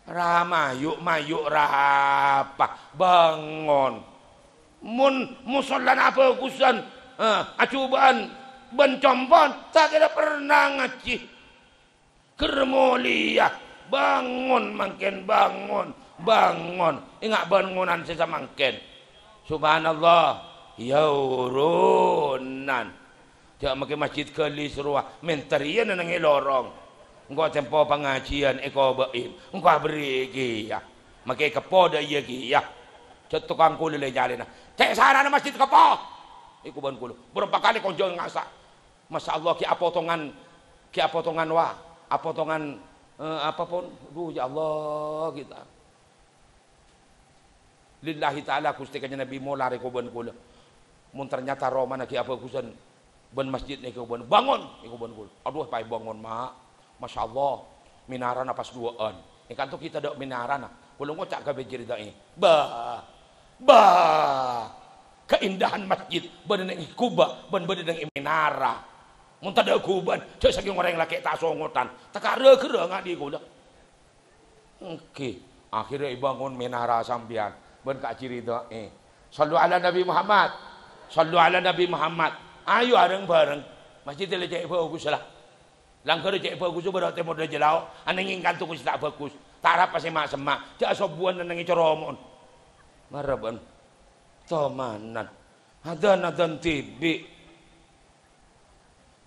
Ra mayu'-mayu' ra apa? Bângon. Mon mosollana abhâghusân, eh, ajhubâ'ân bân compo'ân, ta' kèra perna ngajhi. Ghâr molèya. Bângon mangkèn, bângon, bângon. Enga' bângonan sè samangkèn. Subhanallah. Yâ urunan. Jhâ' makè masjid ghâlis rowa, mènta rèya nennengngè lorong. Engko' tempo pangajiyân èkobâ'in, engko' aberri' kèya. Makè keppo dâ' iyâ kèya. Jhâ' tokang kaulâ lè-nyalèna. Cè' sarana masjid keppo. Èkobâ'ân kaulâ. Bârâmpa kalè konjhâng ngasa'. Masya Allah, ghi' apotongan, ghi' apotongan wa, apotongan, eh, apa pon. Duh, ya Allah, kita. Lillahi ta'ala, Ghustè Kanjeng Nabi molar èkobâ'ân kaulâ. Mon ternyata romana ghi' abhâghusân bân masjidna èkobâ'ân, bângon èkobâ'ân kaulâ. Adhu, pas bângon, Ma'. Masya Allah, minarana pas duwâ'ân. Èngkanto ghi' tadâ' minarana. Kaulâ ngoca' ka bâjâ ridhâ'è. Bâh! Bâh! Keindahan masjid bâdâ neng è kubâ bân bâdâ neng è minara. Mon tadâ' kubâ'ân, jhâ' sakèng orèng lakè' ta' songotan. Tèka ra-ghârâ ngadhi kaulâ. Èngghi, akhirnya èbângon menara sampèyan, bân ka'dinto ridhâ'è. Shallu ala Nabi Muhammad. Shallu ala Nabi Muhammad. Ayo areng-bhâreng. Masjid la cè' bhâghus la. Langghâr cè' bhâghus bârâ' tèmor dâjâ lao', anèngè èngkanto sè ta' bhâghus. Ta' arapa sè ma'-semma'. Jhâ' asobuwân nennengngè coromo'en. Marèbân. Tomanan. Adân-adân dhibi'.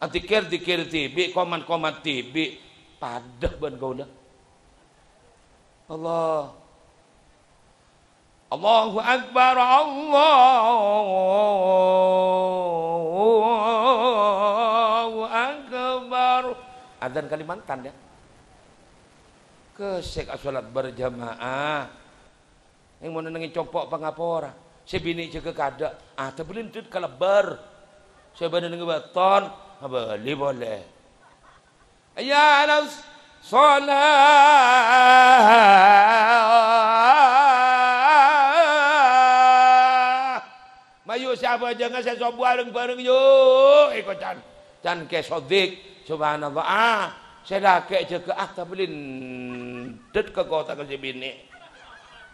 Adzikir-dzikir dhibi', qomat-qomat dhibi', padâ bân kaulâ. Allah. Allahu Akbar, Allahu Akbar. Adzan Kalimantan, ya. Kèsèk asolat berjamaah. Eng mon nennengngè compo' pangapora, sè binè' jâgâ kadâ', ah, tabelindut ka lebbâr. Sè bâdâ neng bâton, abâli polè. Hayya 'alas shalah. Mayu' sè abhâjângnga sè sobu areng-bhâreng, yu, èkocan. Can Kè Sodik, subhanallah. Ah, Sè lakè' jâgâ, ah, tapè lindhet ka kottha ka sè binè'.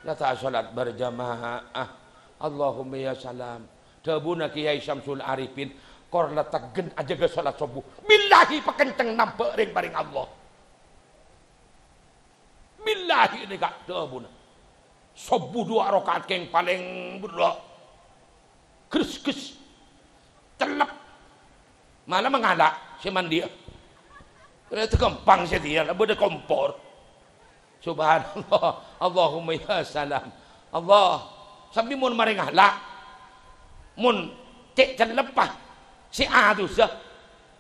La ta' sholat berjamaah. Allahumma ya salam. Dhâbuna Kèyaè Syamsul Arifin, "Kor la teggen ajâgâ sholat sobbhu. Billahi pakenceng nambâ' rèng-parèng Allah." Billahi nèka dhâbuna. Sobbhu duwâ' raka'at kèng palèng berrâ'. Gres-gres. Cellep. Mala mangala' sè mandi'â. Ternyata ghâmpang sè dhiyâ, la bâdâ kompor. Subhanallah. Allahumma ya salam. Allah. Sambi mon marè ngala'. Mon cè' celleppâ sè adusa.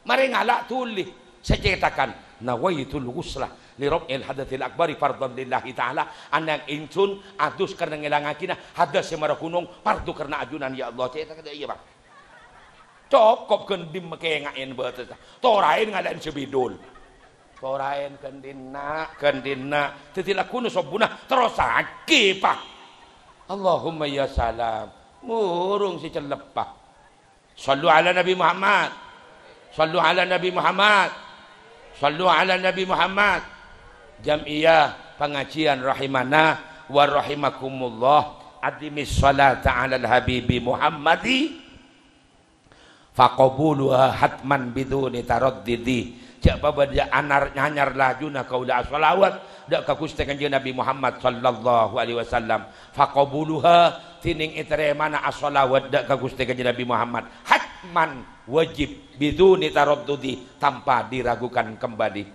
Marè ngala' dhuli sè cètakan, "Nawaitul ghusla li raf'il hadatsil akbari fardhan lillahi ta'ala." Anèng ingsun adus karna ngèlangngaghinâ hadas sè mara ghunong, pardu karna ajunan, ya Allah. Cètakan, iyâ, Bang. Cokop ghân ḍimma kènga'èn bâtessa. Toraèn ngala'èn sè bidul. Toraèn ghân ḍinna', ghân ḍinna'. Dhâddhi lagghuna sobbhuna terrossaghi, Pa'. Allahumma ya salam. Murung sè celleppâ. Shallu ala Nabi Muhammad. Shallu ala Nabi Muhammad. Shallu ala Nabi Muhammad. Jam'iyah pangajiân rahimana wa rahimakumullah. Aqimis shalata alal habibi Muhammadi. Faqabuluha hatman biduni taraddudi. Jhâ' pabâḍâ anar-, anyar lajuna kaulâ asholawat ḍâ' ka Ghustè Kanjeng Nabi Muhammad shallallahu alaihi wasallam. Faqabuluha, dhinèng ètarèmana asholawat ḍâ' ka Ghustè Kanjeng Nabi Muhammad. Hatman, wajib, biduni taraddudi, tanpa diragukan kembali.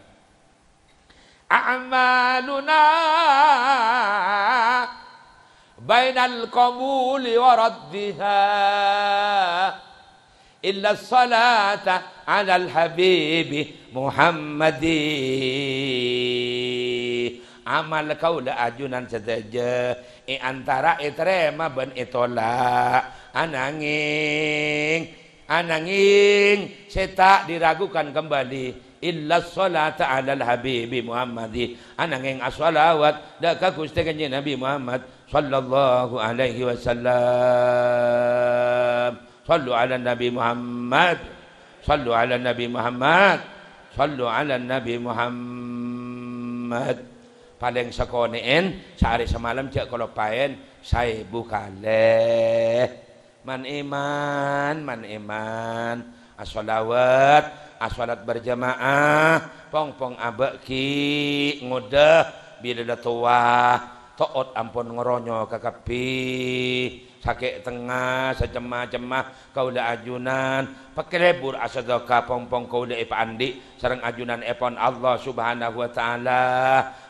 A'maluna bainal qabuli wa raddiha illa sholata alal habibi Muhammadi. Amal kaulâ ajunan sadhâjâ è antara ètarèma bân ètola', anangèng, anangèng sè ta' diragukan kembali, illa sholata alal habibi Muhammadi, anangèng asholawat ḍâ' ka Ghustè Kanjeng Nabi Muhammad shallallahu alaihi wasallam. Shallu ala Nabi Muhammad. Shallu ala Nabi Muhammad. Shallu ala Nabi Muhammad. Palèng sakonè'èn, saarè samalem jhâ' kaloppaèn saèbu kalè. Man-èman, man-èman. Asholawat, asholat berjamaah, pong-pong abâ' ghi' ngodâ bilâ la towa, to'ot ampon ngoronyo kakabbhi, sakè' tengnga, sacem-macemma, kaulâ ajunan, pakalebur asadhâka pong-pong kaulâ èpaandi' sareng ajunan èpon Allah Subhanahu wa Ta'ala,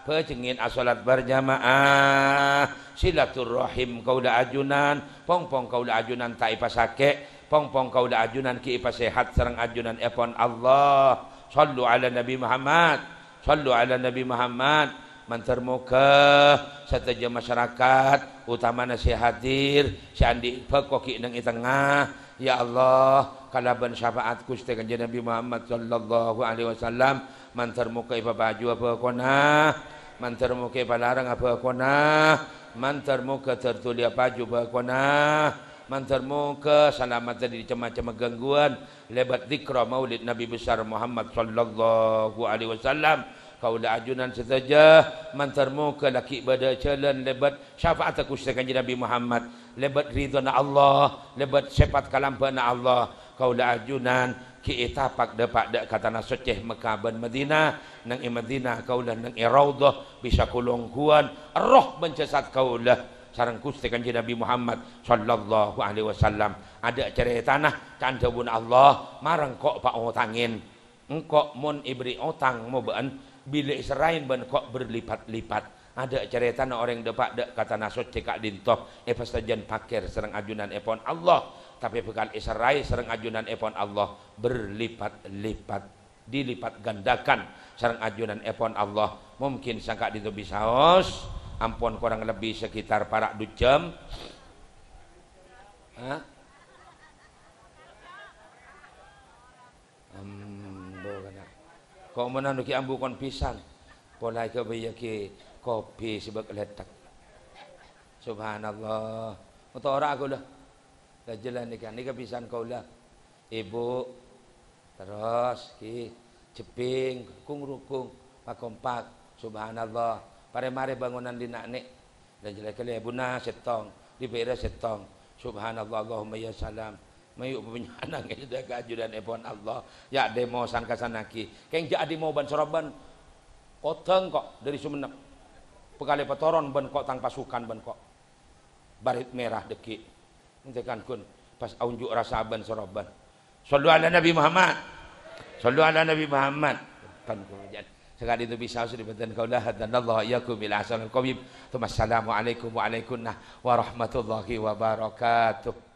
bhâjhengngin asholat berjamaah, silaturrahim kaulâ ajunan, pong-pong kaulâ ajunan ta' èpasakè', pong-pong kaulâ ajunan ghi' èpasehat sareng ajunan èpon Allah. Shallu ala Nabi Muhammad. Shallu ala Nabi Muhammad. Mandhâr moghâ sadhâjâ masyarakat, otamana sè hadir, sè andi' bhâko ghi' neng è tengnga, ya Allah, kalabân syafaat Ghustè Kanjeng Nabi Muhammad shallallahu alaihi wasallam, mandhâr moghâ èpapajuwâ bhâkona, mandhâr moghâ èpalaranga bhâkona, mandhâr moghâ dâr dhuli èpaju bhâkona, mandhâr moghâ salamet ḍâri cem-macemma ghângguwân, lèbât dzikra maulid Nabi besar Muhammad shallallahu alaihi wasallam. Kaulâ ajunan sadhâjâ, mandhâr moghâ laghi' bâdâ jhâlân lèbât syafaatta Ghustè Kanjeng Nabi Muhammad, lèbât ridhona Allah, lèbât sèpat kalambhâna Allah. Kaulâ ajunan ghi' ètapak ḍâpa' ḍâ' ka tana soccè Mekkah bân Madinah. Neng è Madinah kaulâ neng è Raudhah bisa kalongghuwân erroh bân jasad kaulâ sareng Ghustè Kanjeng Nabi Muhammad shallallahu alaihi wasallam. Aḍâ' carètana, can dhâbuna Allah, "Mara engko' paotangèn. Engko' mon èberri' otang mobâ'ân, bilâ èserraè bân engko' berlipat-lipat." Aḍâ' carètana orèng ḍâpa' ḍâ' ka tana soccè ka'ḍinto, èpasajân pakèr sareng ajunan èpon Allah, tapè bhâkal èserraè sareng ajunan èpon Allah berlipat-lipat, dilipat gandakan sareng ajunan èpon Allah. Mungkin sangka'ḍinto bisaos, ampon korang lebbi sekitar para' ḍu jam. Hah? Ambu kana'. Ko' mon anu ghi' ambu kon pisan. Pola èghâbâyyâghi kopi sè bâk lètèk. Subhanallah. Motora kaulâ. La jhâlân nèka, nèka pisan kaulâ. Ibu. Terros, ghi. Jebbhing, kung-rukung, pakompak. Subhanallah. Pare-mare bangunan dinna' ne'. Dan jelek-jelek buna settong, dibe'ra settong. Subhanallah, Allahumma ya salam. Mayu' pabânnya'an nangès dâ' kaajudanèpon Allah. Ya' demo san-kasanaghi. Kèng jâ' adimo bân-soroban. Kodhâng ko' dâri Sumenep. Pakale patoron bân ko' tang pasukan bân ko'. Barit mera dhâggi'. Ente kan gun pas aonju' rasa bân-soroban. Shallu ala Nabi Muhammad. Shallu ala Nabi Muhammad. Kan kemudian sekali itu bisa sudah beten kaula hadanallahu iyyakum ila ahsanil qawim. Tsumma assalamualaikum wa alaikunna warahmatullahi wabarakatuh.